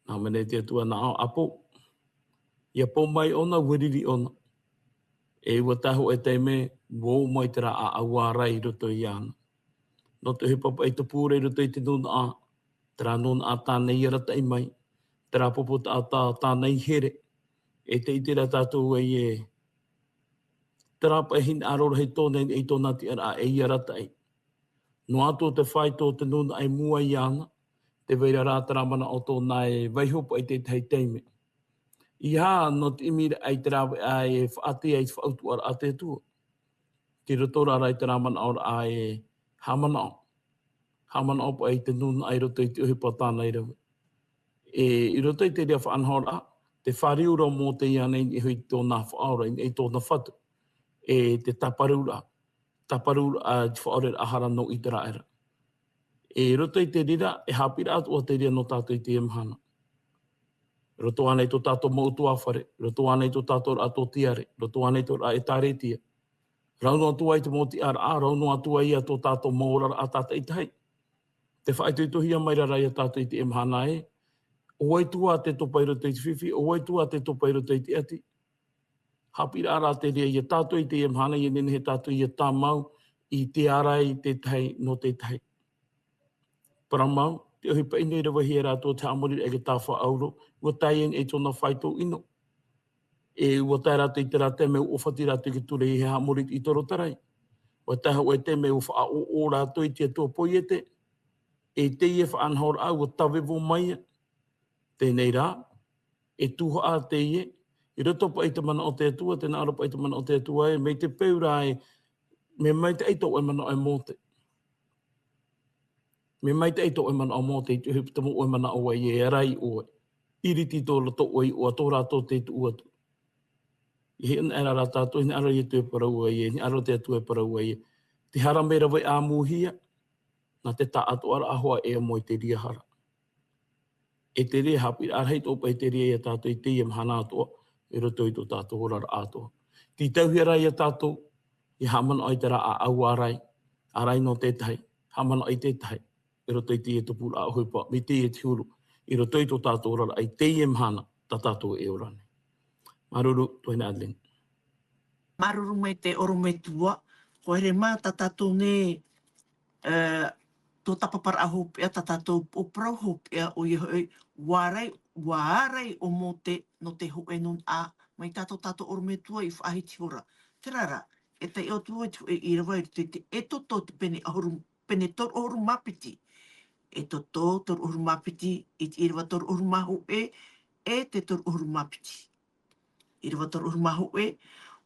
nā ʻō mai nei te Atua, nā ʻō, ʻapou. ʻIa pou mai ʻōna, ʻua riri ʻōna. E ʻua tae hōʻē taime, ʻua ō mai terā ʻāʻau ʻārai i roto iāna. Nō te ʻohipa paʻi tupu ra i roto i te nūnaʻa, Terā nō nā tāna i arataʻi mai, terā pupu taʻata tāna i here, e te ʻite ra tātou ai e, terā paʻi hinaʻaro rahi tōna i tōna tiʻaraʻa e i arataʻi. Noa atu te fāito o te nūnaʻa i mua iāna, tē vai ra rā terā manaʻo tōna e vaiho paʻi i te tahi taime. ʻEiaha nō te ʻimiraʻa i te rāveʻa e faʻaʻite ai te faʻautuʻaraʻa a te Atua. Tei roto rā rā i terā manaʻoraʻa e haʻamanaʻo. Haʻamanaʻo paʻi i te nūnaʻa i roto i te ʻohipa tāna i rave. E, i roto i te reira faʻanahoraʻa, te fāriu ra o Mōte iāna i niʻa iho i tōna Faʻaora, i niʻa i tōna Fatu. E te tāparuraʻa, tāparuraʻa i te faʻaoreraʻa hara nō ʻĪteraʻera. E, i roto i te reira, e haʻapiʻiraʻa atoʻa te reira nō tātou i teie mahana. Roto ānei tō tātou mau ʻutuāfare, roto ānei tō tātou raʻa tōtiare, roto ānei tō raʻa ʻētāretia. Rau noa atu ai te mau tiʻaraʻa, rau noa atu ai ia tō tātou mau oraraʻa tātaʻitahi. Tē faʻaitoitohia mai ra rā ia tātou i teie mahana ē, ʻo vai atu ā te topa i roto i te fifi, ʻo vai atu ā te topa i roto i te ʻati. Haʻapiʻiraʻa rā te reira ia tātou i teie mahana, ʻia nehenehe tātou ʻia tāmau i te ārai tētahi nō tētahi. Parau mau, te ʻohipa ʻino i ravehia e rātou te haʻamoriraʻa i te tāfaʻauro, ʻua tae i niʻa i tōna fāito ʻino. E ʻua tae rātou i terā taime ʻua ʻōfati rātou i te ture i haʻamori i te ʻītoro tarai. ʻUa tae hoʻi te taime ʻua faʻaʻōʻō rātou i te atua poiete. E teie faʻanahoraʻa ʻua tavevo mai ia. Teie nei rā, e tuhaʻa teie, i roto paʻi i te mana o te Atua, tē hinaʻaro paʻi i te mana o te Atua ē, mai te peu rā ē, mea maitaʻi tō ʻoe manaʻo e Mōte. Mea maitaʻi tō ʻoe manaʻo Mōte, i te ʻohipa tō ʻoe manaʻo ē, e ārai ʻoe. ʻIriti tō rātou iʻoa, tō rātou te tuʻu atu. E hinaʻaro rā tātou, hinaʻaro Ietu e parau ai ē, hinaʻaro te Atua e parau ai ē. Te hara mea rave ʻāmūhia, nā te taʻatoʻaraʻa hoʻi e amo i te reira hara. E te reira haʻapiʻiraʻa rahi atoʻa paʻi te reira ia tātou i teie mahana atoʻa, i roto i tō tātou oraraʻa atoʻa. Tītauhia rā ia tātou, ʻia haʻamanaʻo i terā ʻāʻau ārai, ārai nō tētahi, haʻamanaʻo i tētahi, i roto i teie tupuraʻa ʻohipa, mai teie te huru, i roto i tō tātou oraraʻa i teie mahana, tā tātou e ora nei. Māuruuru, tuahine Adeline. Māuruuru maitaʻi ʻorometua, ʻoia hoʻi mā tā tātou nei, e, tō tāpaparaʻa hopeʻa, tā tātou pōparau hopeʻa, ʻoia hoʻi, ʻua ārai, ʻua ārai ʻo Mōte nō te hōʻē nūnaʻa, mai tā tō tātou ʻorometua i faʻahiti hora. Terā rā, e taiʻo atu i te hōʻē ʻīrava i roto i te Exodo te pene ʻahuru, pene toru ʻahuru mā piti. Exodo toru ʻahuru mā piti, i te ʻīrava toru ʻahuru mā hōʻē, e te toru ʻahuru mā piti. ʻĪrava toru ʻahuru mā hōʻē,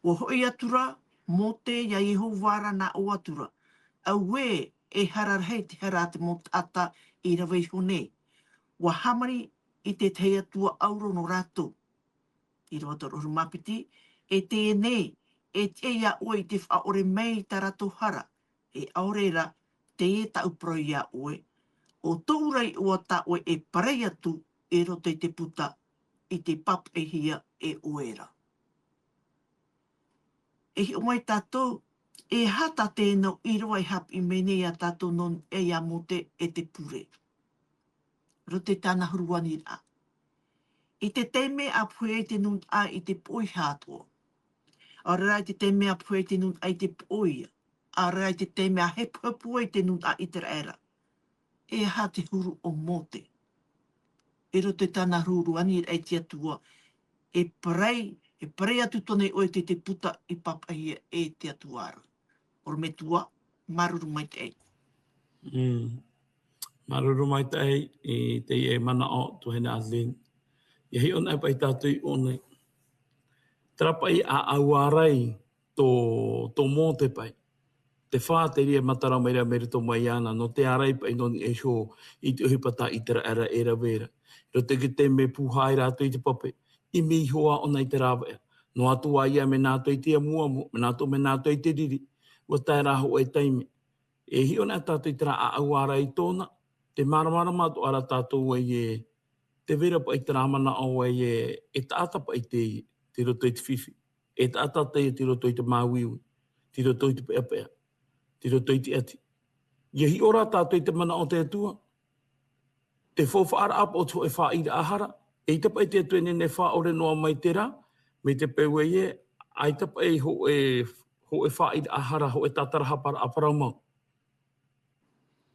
ʻua hoʻi atu ra Mōte ia Iehova ra nā ʻō atu ra, Auē, e hara rahi te hara a te mau taʻata i rave iho nei. ʻUa hāmani i te tahi atua ʻauro nō rātou. ʻĪrava toru ʻahuru mā piti, e teie nei, e tiʻa iā ʻoe i te faʻaʻore mai i tā rātou hara, e ʻaore rā, teie tāʻu parau iā ʻoe, ʻo tōʻu ra iʻoa tā ʻoe e parai atu i roto i te puta, i te pāpaʻihia e ʻoe ra. E hiʻo mai tātou, e aha tā teie nau ʻīrava e haʻapiʻi mai nei iā tātou nō niʻa iā Mōte e te pure. Roto i tāna huru aniraʻa. I te taime ʻa pohe ai te nūnaʻa i te poʻihā atoʻa. ʻAore rā i te taime ʻa pohe ai te nūnaʻa i te poʻoia. ʻAore rā i te taime ʻa hepohepo ai te nūnaʻa ʻĪteraʻera. E aha te huru o Mōte? I roto i tāna huru aniraʻa i te Atua, e parai, e parai atu tōna iʻoa i te, te puta i pāpaʻihia e te Atua ra. ʻOrometua, māuruuru maitaʻi. Mm. Māuruuru maitaʻi i teie manaʻo, tuahine Adeline. ʻIa hiʻo anaʻe paʻi tātou i ʻō nei. Terā paʻi ʻāʻau ārai tō, tō Mōte paʻi. Te fā te reira e matara mai ra mai roto mai iāna, nō te ārai paʻi nō niʻa iho i te ʻohipa tā ʻĪteraʻera e rave ra. I roto i te taime e pūhā ai rātou i te pape, ʻimi iho ʻōna i te rāveʻa. Noa atu ā ia mea nā atoʻa i te amuamu, mea nā atoʻa, mea nā atoʻa i te riri. ʻUa tae rā hōʻē taime. E hiʻo anaʻe tātou i terā ʻāʻau ārai tōna, te māramarama atoʻa ra tātou ai ē, tē vai ra paʻi terā manaʻo ai ē, e taʻata paʻi teie, tei roto i te fifi. E taʻata teie tei roto i te māuiui, tei roto i te peʻapeʻa, tei roto i te ʻati. ʻIa hiʻo rā tātou i te mana o te Atua, te faufaʻaraʻa paʻi o te hōʻē fāʻiraʻa hara, eʻita paʻi te Atua e nehenehe e faʻaʻore noa mai terā, mai te peu ē, ʻaita paʻi hōʻē, hōʻē fāʻiraʻa hara, hōʻē tātarahaparaʻa parau mau.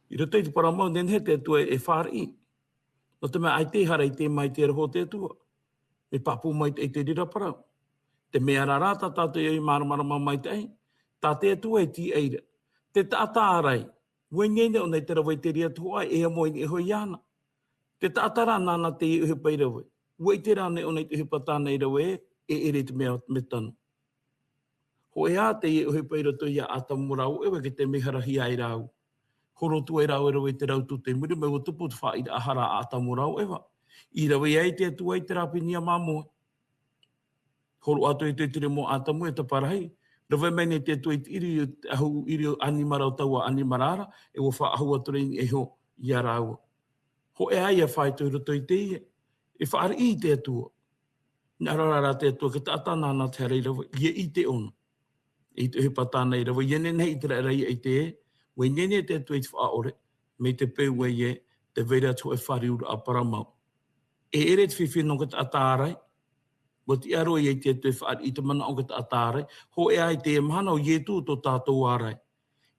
I roto i te parau mau, nehenehe te Atua e fāriʻi, Nō te mea ʻaita e hara i te mai te aroha o te Atua. Mea pāpū maitaʻi te reira parau. Te mea ra rā tā tātou e māramarama maitaʻi, tā te Atua e tīaʻi ra. Te taʻata ārai, ʻua ineine ʻōna i te rave i te reira atu hoʻi, e amo i niʻa iho iāna. Te taʻata rā nāna teie ʻohipa i rave. ʻUa ʻite rānei ʻōna i te ʻohipa tāna i rave, e ʻere i te mea, mea tano. Hōʻē ā teie ʻohipa i roto ia Atamu rāua Eva, ki te mea hara hia ai rāua. Horo atu ai rāua e rave i te rau tū te muri, mai ʻua tupu te faʻaʻiteraʻa hara a Atamu rāua Eva. I rave ai te Atua i te rāpini a māmoe. Horo atu i te ture mō Atamu e taparahi. Rave mai nei te Atua i te ʻiri, ʻahu ʻiri o ʻanimara o taua ʻanimara ra, e ʻua faʻaʻahu atu ra i niʻa iho ia rāua. Hōʻē ā ia faito i roto i teie, e fāriʻi i te Atua. Nā reira rā te Atua, ko te taʻata nāna te hara i rave, ʻia ʻite ʻōna. I te ʻohipa tāna i rave, ʻia nehenehe i te raʻi ra ʻia ʻite ē, ʻua ineine te Atua i te faʻaʻore, mai te peu ē, tē vai ra te hōʻē fāriuraʻa parau mau. E ʻere te fifi nō te taʻata ārai, ʻua tiʻa roa ia i te Atua e fāriʻi i te manaʻo o te taʻata ārai, hōʻē ā i te mahana ʻo Ietu tō tātou ārai.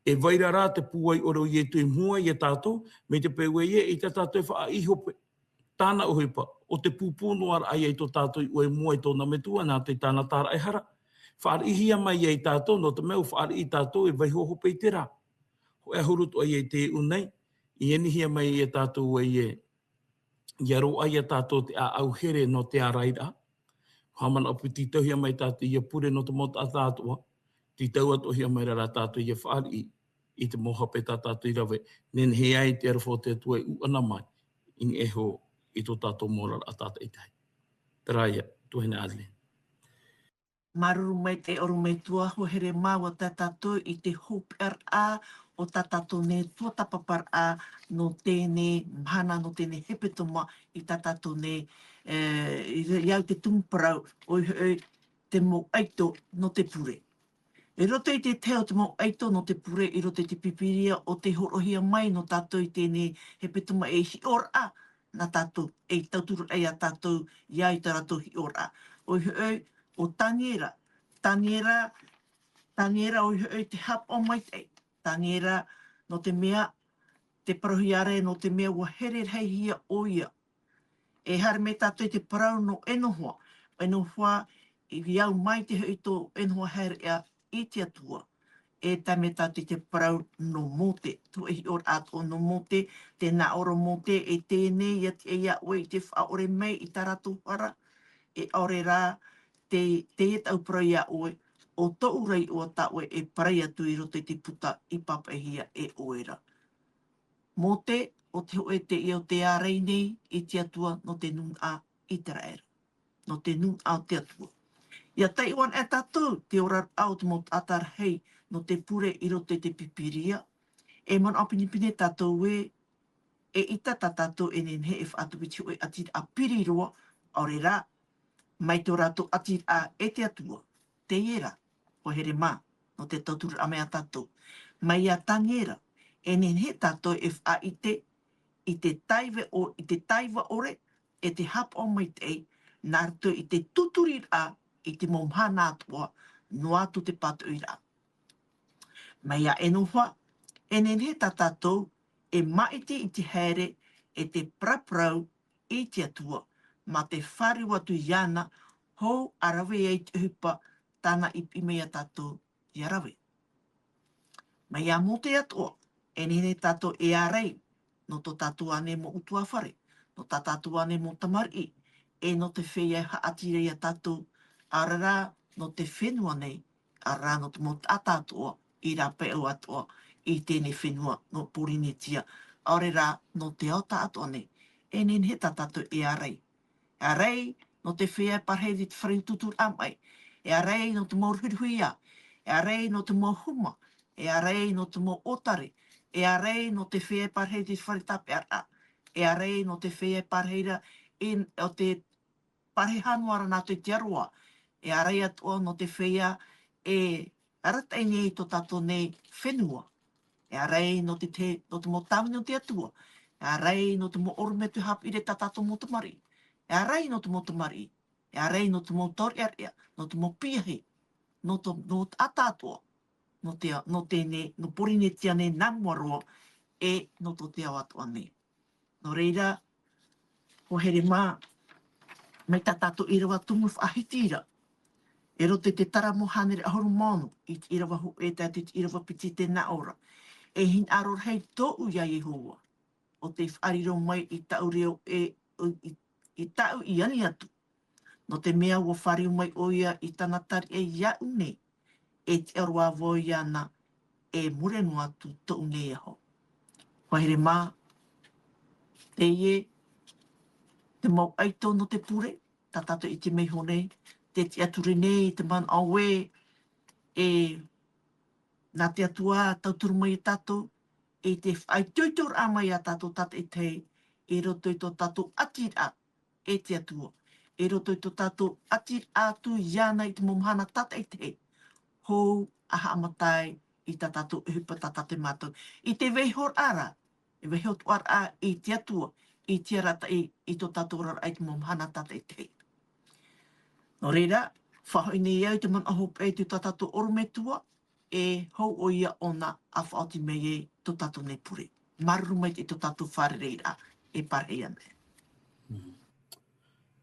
E vai ra rā te pūai ʻore o Ietu i mua ia tātou, mai te peu ē, ʻeita tātou e faʻaʻite hope. Tāna ʻohipa, ʻo te pūpū noa ra ia i tō tātou iʻoa i mua i tōna metua, nā te tāna tāraʻehara. Fāriʻihia mai ia i tātou, nō te mea ʻua fāriʻi tātou e vaiho hope i te rā. Hōʻē ā huru atoʻa ia i te ʻū nei, i anihia mai ia tātou ē, ʻia roaʻa ia tātou te ʻāʻau here nō te ārairaʻa. Haʻamanaʻo piti tītauhia mai tātou ia pure nō te mau taʻata atoʻa, tītau atoʻahia mai rā rā tātou ia fāriʻi i te mau hape tā tātou i rave, nehenehe ai te aroha o te Atua e ʻūʻana mai, i niʻa iho i tō tātou mau oraraʻa tātaʻitahi. Terā ia, tuahine Adeline. Māuruuru maitaʻi ʻorometua, hoa here mā, ʻua tae tātou i te hopeʻaraʻa o tā tātou nei tuatāpaparaʻa nō teie mahana, nō teie hepetoma i tā tātou nei, e, i, i au te tumu parau, ʻoia hoʻi te mau ʻaito nō te pure. I roto i te tahi o te mau ʻaito nō te pure, i roto i te Pīpīria ʻo tē hōroʻahia mai nō tātou i teie hepetoma e hiʻoraʻa nā tātou, e tauturu ai ia tātou, ia i tā rātou hiʻoraʻa. ʻOia hoʻi, ʻo Taniera, Taniera, Taniera ʻoia hoʻi te haʻapaʻo maitaʻi. Taniera, nō te mea, tē parauhia ra, nō te mea ʻua here rahi hia ʻoia. E haere mai tātou i te parau nō Enoha. Enoha, i au mai te hoʻi tō Enoha haereʻa i te Atua. E tae mai tātou i te parau nō Mōte. Tō e hiʻoraʻa atoʻa nō Mōte, tē nā ʻō ra Mōte, e teie nei, ʻia tiʻa ia ʻoe i te faʻaʻore mai i tā rātou hara, e ʻaore rā, te, teie tāʻu parau ia ʻoe, ʻo tōʻu ra iʻoa tā ʻoe e parau atu i roto i te puta i pāpaʻihia e ʻoe ra. Mōte, ʻo te hōʻē teie o tē ārai nei i te Atua nō te nūnaʻa ʻĪteraʻera, nō te nūnaʻa o te Atua. ʻIa taiʻo anaʻe tātou te oraraʻa o te mau taʻata rahi nō te pure i roto i te Pīpīria. E manaʻo pinepine tātou ē, eʻita tā tātou e nehenehe e faʻatupu i te hōʻē ʻatiraʻa piri roa, ʻaore rā, mai tō rātou ʻatiraʻa e te Atua. Teie rā, hoa here mā, nō te tauturu mai ia tātou. Mai ia Taniera, e nehenehe tātou e faʻaʻite i te taiva ʻo, i te taiva ʻore, e te haʻapaʻo maitaʻi, nā roto i te tuturiraʻa i te mau mahana atoʻa, noa atu te pātoʻiraʻa. Mai ia Enoha, e nehenehe tā tātou e māʻiti i te haere, e te paraparau i te Atua, mā te fāriu atu iāna, hou ʻa rave ai te ʻohipa tāna i piʻi mai ia tātou ʻia rave. Mai ia Mōte atoʻa, e nehenehe tātou e ārai, nō tō tātou ānei mau ʻutuāfare, nō tā tātou ānei mau tamariʻi, e nō te feiā e haʻati ra ia tātou, ʻaore rā, nō te fenua nei, ʻaore rā, nō te mau taʻata atoʻa, i rāpae ʻoe atoʻa, i teie fenua, nō Pōrīnetia, ʻaore rā, nō te ao tāʻātoʻa nei, e nehenehe tā tātou e ārai. E ārai nō te feiā e pārahi i te fare utuuturaʻa maʻi. E ārai nō te mau ruhiruhiā. E ārai nō te mau huma. E ārai nō te mau ʻōtare. E ārai nō te feiā e pārahi i te fare tāpeʻaraʻa. E ārai nō te feiā e pārahi ra i, ʻo tē pārahi hānoa ra nā roto i te aroā. E ārai atoʻa nō te feiā e arataʻi nei i tō tātou nei fenua. E ārai nō te, te, nō te mau tāvini o te Atua. E ārai nō te mau ʻorometua e haʻapiʻi ra i tā tātou mau tamariʻi. E ārai nō te mau tamariʻi. E ʻārai nō te mau taureʻareʻa, nō te mau piahi, nō tō, nō taʻata atoʻa, nō te, nō teie, nō Pōrīnetia nei nā mua roa, e nō tō te ao atoʻa nei. Nō reira, Hoa here mā, mai tā tātou ʻīrava tumu faʻahiti ra. E roto i te Taramo hānere ʻahuru mā ono, i te ʻīrava hōʻē tae atu i te ʻīrava piti tē nā ʻō ra. E hinaʻaro rahi tōʻu iā Iehova, ʻo tē faʻariro mai i tāʻu reo e, i, i tāʻu i ani atu. Nō te mea ʻua fāriu mai ʻoia i tāna tariʻa iāʻu nei, e tiʻa roa vau iāna, e mure noa atu tōʻu nei aho. Hoa here mā, teie, te mau ʻaito nō te pure, tā tātou i ʻite mai iho nei, tē tiʻaturi nei te manaʻo ē, e, nā te Atua tauturu mai iā tātou, e te faʻaitoitoraʻa mai iā tātou tātaʻitahi, i roto i tō tātou ʻatiraʻa, e te Atua. I roto i tō tātou ʻatiraʻa atu iāna i te mau mahana tātaʻitahi. Hou ʻa haʻamata ai i tā tātou ʻohipa tātaʻitahi mātou. I te vaihoraʻa ra, e vaihoraʻa i te Atua, i te arataʻi, i tō tātou oraraʻa i te mau mahana tātaʻitahi. Nō reira, faʻahoʻi nei au i te manaʻo hopeʻa i tā tātou ʻorometua, e hou ʻoia ʻōna ʻa faʻaoti mai ai tō tātou nei pure. Māuruuru maitaʻi i tō tātou fārereiraʻa e pārahi ana.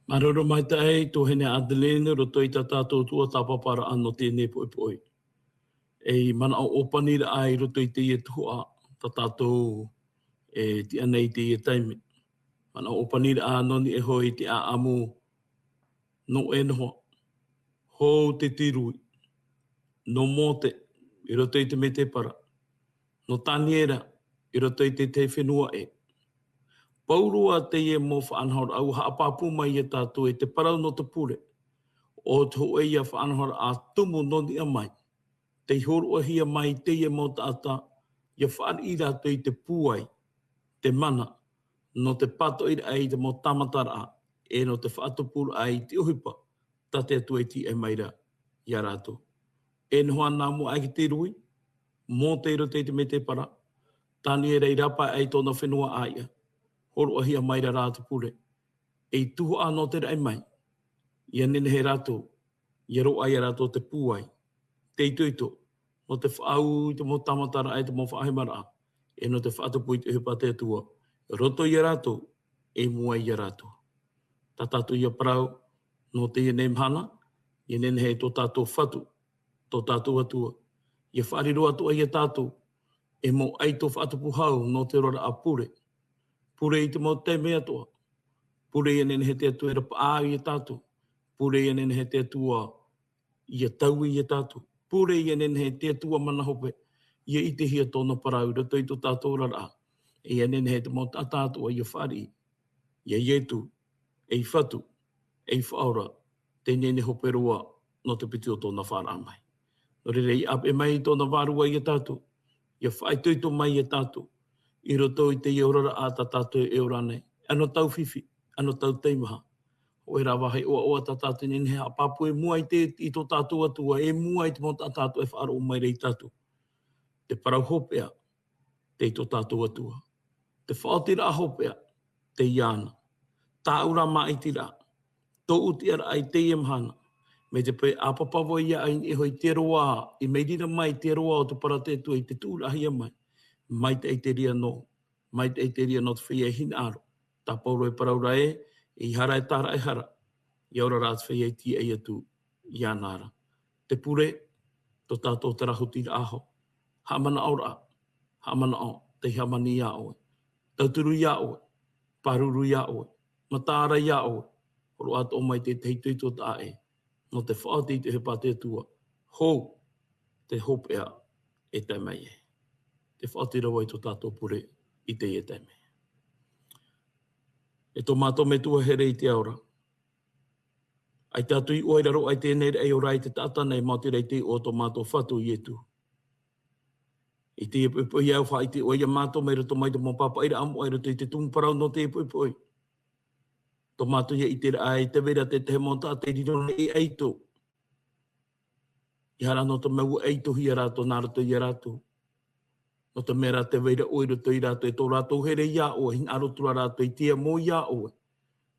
Māuruuru maitaʻi tuahine Adeline, roto i tā tātou tuatāpaparaʻa nō teie poʻipoʻi. E manaʻo ʻōpaniraʻa i roto i teie tuhaʻa, tā tātou e tiʻa nei i teie taime. Manaʻo ʻōpaniraʻa nō niʻa iho i te ʻāʻamu nō ʻEnoha, hou te tīrui, nō Mōte, i roto i te mētēpara, nō Taniera, i roto i te tahi fenua ʻē. Pauroa teie mau faʻanahoraʻa ʻua haʻapāpū mai iā tātou e te parau nō te pure, ʻo te hōʻē ia faʻanahoraʻa tumu nō niʻa mai, tei hōroʻahia mai teie mau taʻata, ʻia fāriʻi rātou i te pūai, te mana, nō te pātoʻiraʻa i te mau tāmataraʻa, e nō te faʻatupuraʻa i te ʻohipa, tā te Atua i tīaʻi mai ra iā rātou. ʻEnoha nā mua aʻe i te tīrui, Mōte i roto i te mētēpara, Taniera i rāpae ai tōna fenua ʻāiʻa, hōroʻahia mai ra rā te pure, e tuhaʻa nō te raʻi mai, ʻia nehenehe rātou, ʻia roaʻa iā rātou te pūai, te itoito, nō te faʻaū i te mau tāmataraʻa e te mau faʻahemaraʻa, e nō te faʻatupu i te ʻohipa a te Atua, roto iā rātou, e mua iā rātou. Tā tātou ʻia parau, nō teie nei mahana, ʻia nehenehe tō tātou Fatu, tō tātou Atua, ʻia faʻariro atoʻa iā tātou, e mau ʻaito faʻatupu hau nō te oraraʻa pure. Pure i te mau taime atoʻa. Pure ʻia nehenehe te Atua e rapaʻau iā tātou. Pure ʻia nehenehe te Atua ʻia taui iā tātou. Pure ʻia nehenehe te Atua mana hope, ʻia ʻitehia tōna parau i roto i tō tātou oraraʻa. E ʻia nehenehe te mau taʻata atoʻa ʻia fāriʻi iā Ietu, ei Fatu, ei Faʻaora, teie nei hope roa nō te piti o tōna fāraʻa mai. Nō reira, ʻia ʻāpeʻe mai tōna Vārua iā tātou, ʻia faʻaitoito mai iā tātou, i roto i teie oraraʻa tā tātou e ora nei, ʻano tau fifi, ʻano tau teimaha. Hōʻē rā vāhi ʻoaʻoa tā tātou e nehenehe e haʻapāpū i mua i te, i tō tātou Atua, i mua i te mau taʻata atoʻa e faʻaroʻo mai ra iā tātou. Te parau hopeʻa, tei tō tātou Atua. Te faʻaotiraʻa hopeʻa, tei iāna. Tāʻu rā māʻitiraʻa, tōʻu tiʻaraʻa i teie mahana, mai te peu ʻāpapa vau iāʻu i niʻa iho i te roa, i mairira mai i te roa o te parau a te Atua i te tuʻuraʻahia mai, maitaʻi te reira nō, maitaʻi te reira nō te feiā e hinaʻaro. Tā Pauro e parau ra ē, ʻeiaha rā e tāraʻehara, ʻia ora rā te feiā e tīaʻi atu iāna ra. Te pure, tō tātou tarahutiraʻa aho. Haʻamanaʻoraʻa, haʻamanaʻo, tei hāmani iā ʻoe. Tauturu iā ʻoe, pāruru iā ʻoe, mataara iā ʻoe, hōroʻa atoʻa mai te, te itoito taʻa ʻē, nō te faʻaoti i te ʻohipa a te Atua, hou te hopeʻa e tae mai ai. Te faʻaoti rā vau i tō tātou pure i teie taime. E tō mātou Metua here i te ao ra. ʻAita atu iʻoa i raro aʻe i teie nei raʻi ora i te taʻata nei, maoti rā i te iʻoa o tō mātou Fatu Ietu. I teie poʻipoʻi ʻua faʻaʻite ʻoe iā mātou mai roto mai te mau pāpaʻiraʻa moʻa i roto i te tumu parau nō teie poʻipoʻi. Tō mātou ʻia ʻite ra ē, tē vai ra te tahi mau taʻata i riro nei ei ʻaito. ʻEiaha rā nō te mea ʻua ʻaitohia rātou nā roto iā rātou. Nō te mea rā tē vai ra ʻoe i roto iā rātou, e tō rātou here iā ʻoe, hinaʻaro atu rā rātou i te amo iā ʻoe.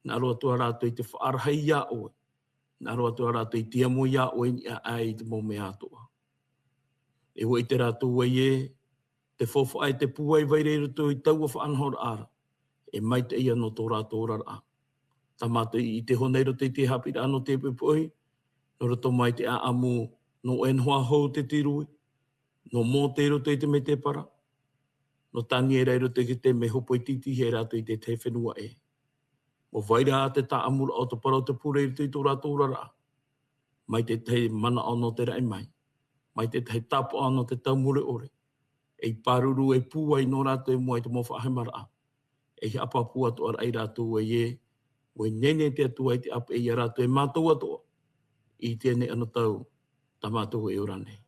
Hinaʻaro atu rā rātou i te faʻarahi iā ʻoe. Hinaʻaro atu rā rātou i te amo iā ʻoe i niʻa aʻe i te mau mea atoʻa. E ʻua ʻite rātou ē, te faufaʻa e te pūai e vai ra i roto i taua faʻanahoraʻa ra, e maitaʻi ïa nō tō rātou oraraʻa. Tā mātou i ʻite iho nei i roto i te haʻapiʻiraʻa nō te poʻipoʻi, nō roto mai te ʻāʻamu nō Enoha hou te tirui, nō Mōte i roto i te mētēpara, nō Taniera i roto i te taime hōpoi tītī ai rātou i te tahi fenua ʻē. ʻUa vai ra te tāʻamuraʻa o te parau o te pure i roto i tō rātou oraraʻa, mai te tahi manaʻo nō te raʻi mai, mai te tahi tāpaʻo nō te tau mure ʻore, ei pāruru, ei pūai nō rātou i mua i te mau faʻahemaraʻa, ei haʻapāpū atoʻa ra ia rātou ē, ʻua ineine te Atua i te ʻāpeʻe ia rātou e mātou atoʻa, i teie nei anotau, tā mātou e ora nei.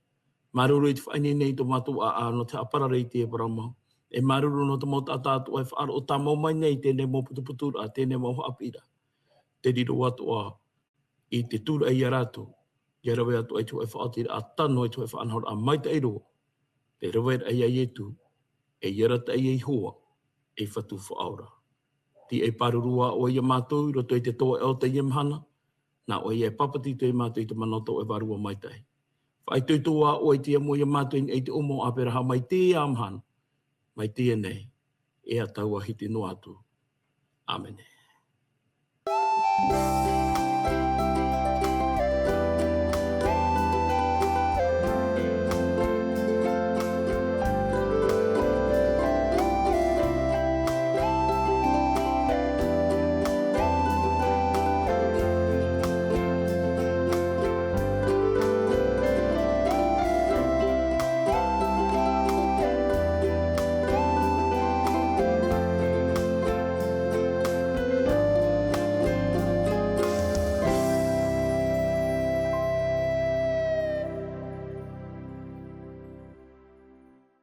Māuruuru i te faʻaineine i tō mātou ʻāʻau nō te haʻaparare i te parau mau. E māuruuru nō te mau taʻata atoʻa e faʻaroʻo tāmau mai nei i teie mau putuputuraʻa, teie mau haʻapiʻiraʻa. Te riro atoʻa i te tūraʻi ia rātou, ʻia rave atoʻa i te hōʻē faʻaotiraʻa tano, i te hōʻē faʻanahoraʻa maitaʻi roa, te raveraʻa ia Ietu, ei arataʻi, ei hoa, ei Fatu Faʻaora. Tē pāruru ā ʻoe ia mātou i roto i te toeʻa o teie mahana, nā ʻoe ia e pāpetito ia mātou i te mana o tō ʻoe Vārua Maitaʻi. Faʻaitoito ā ʻoe i te amo ia mātou i niʻa i te ʻōmua o Aperahama i teie mahana, mai teie nei, e taua hiti noa atu. ʻĀmene.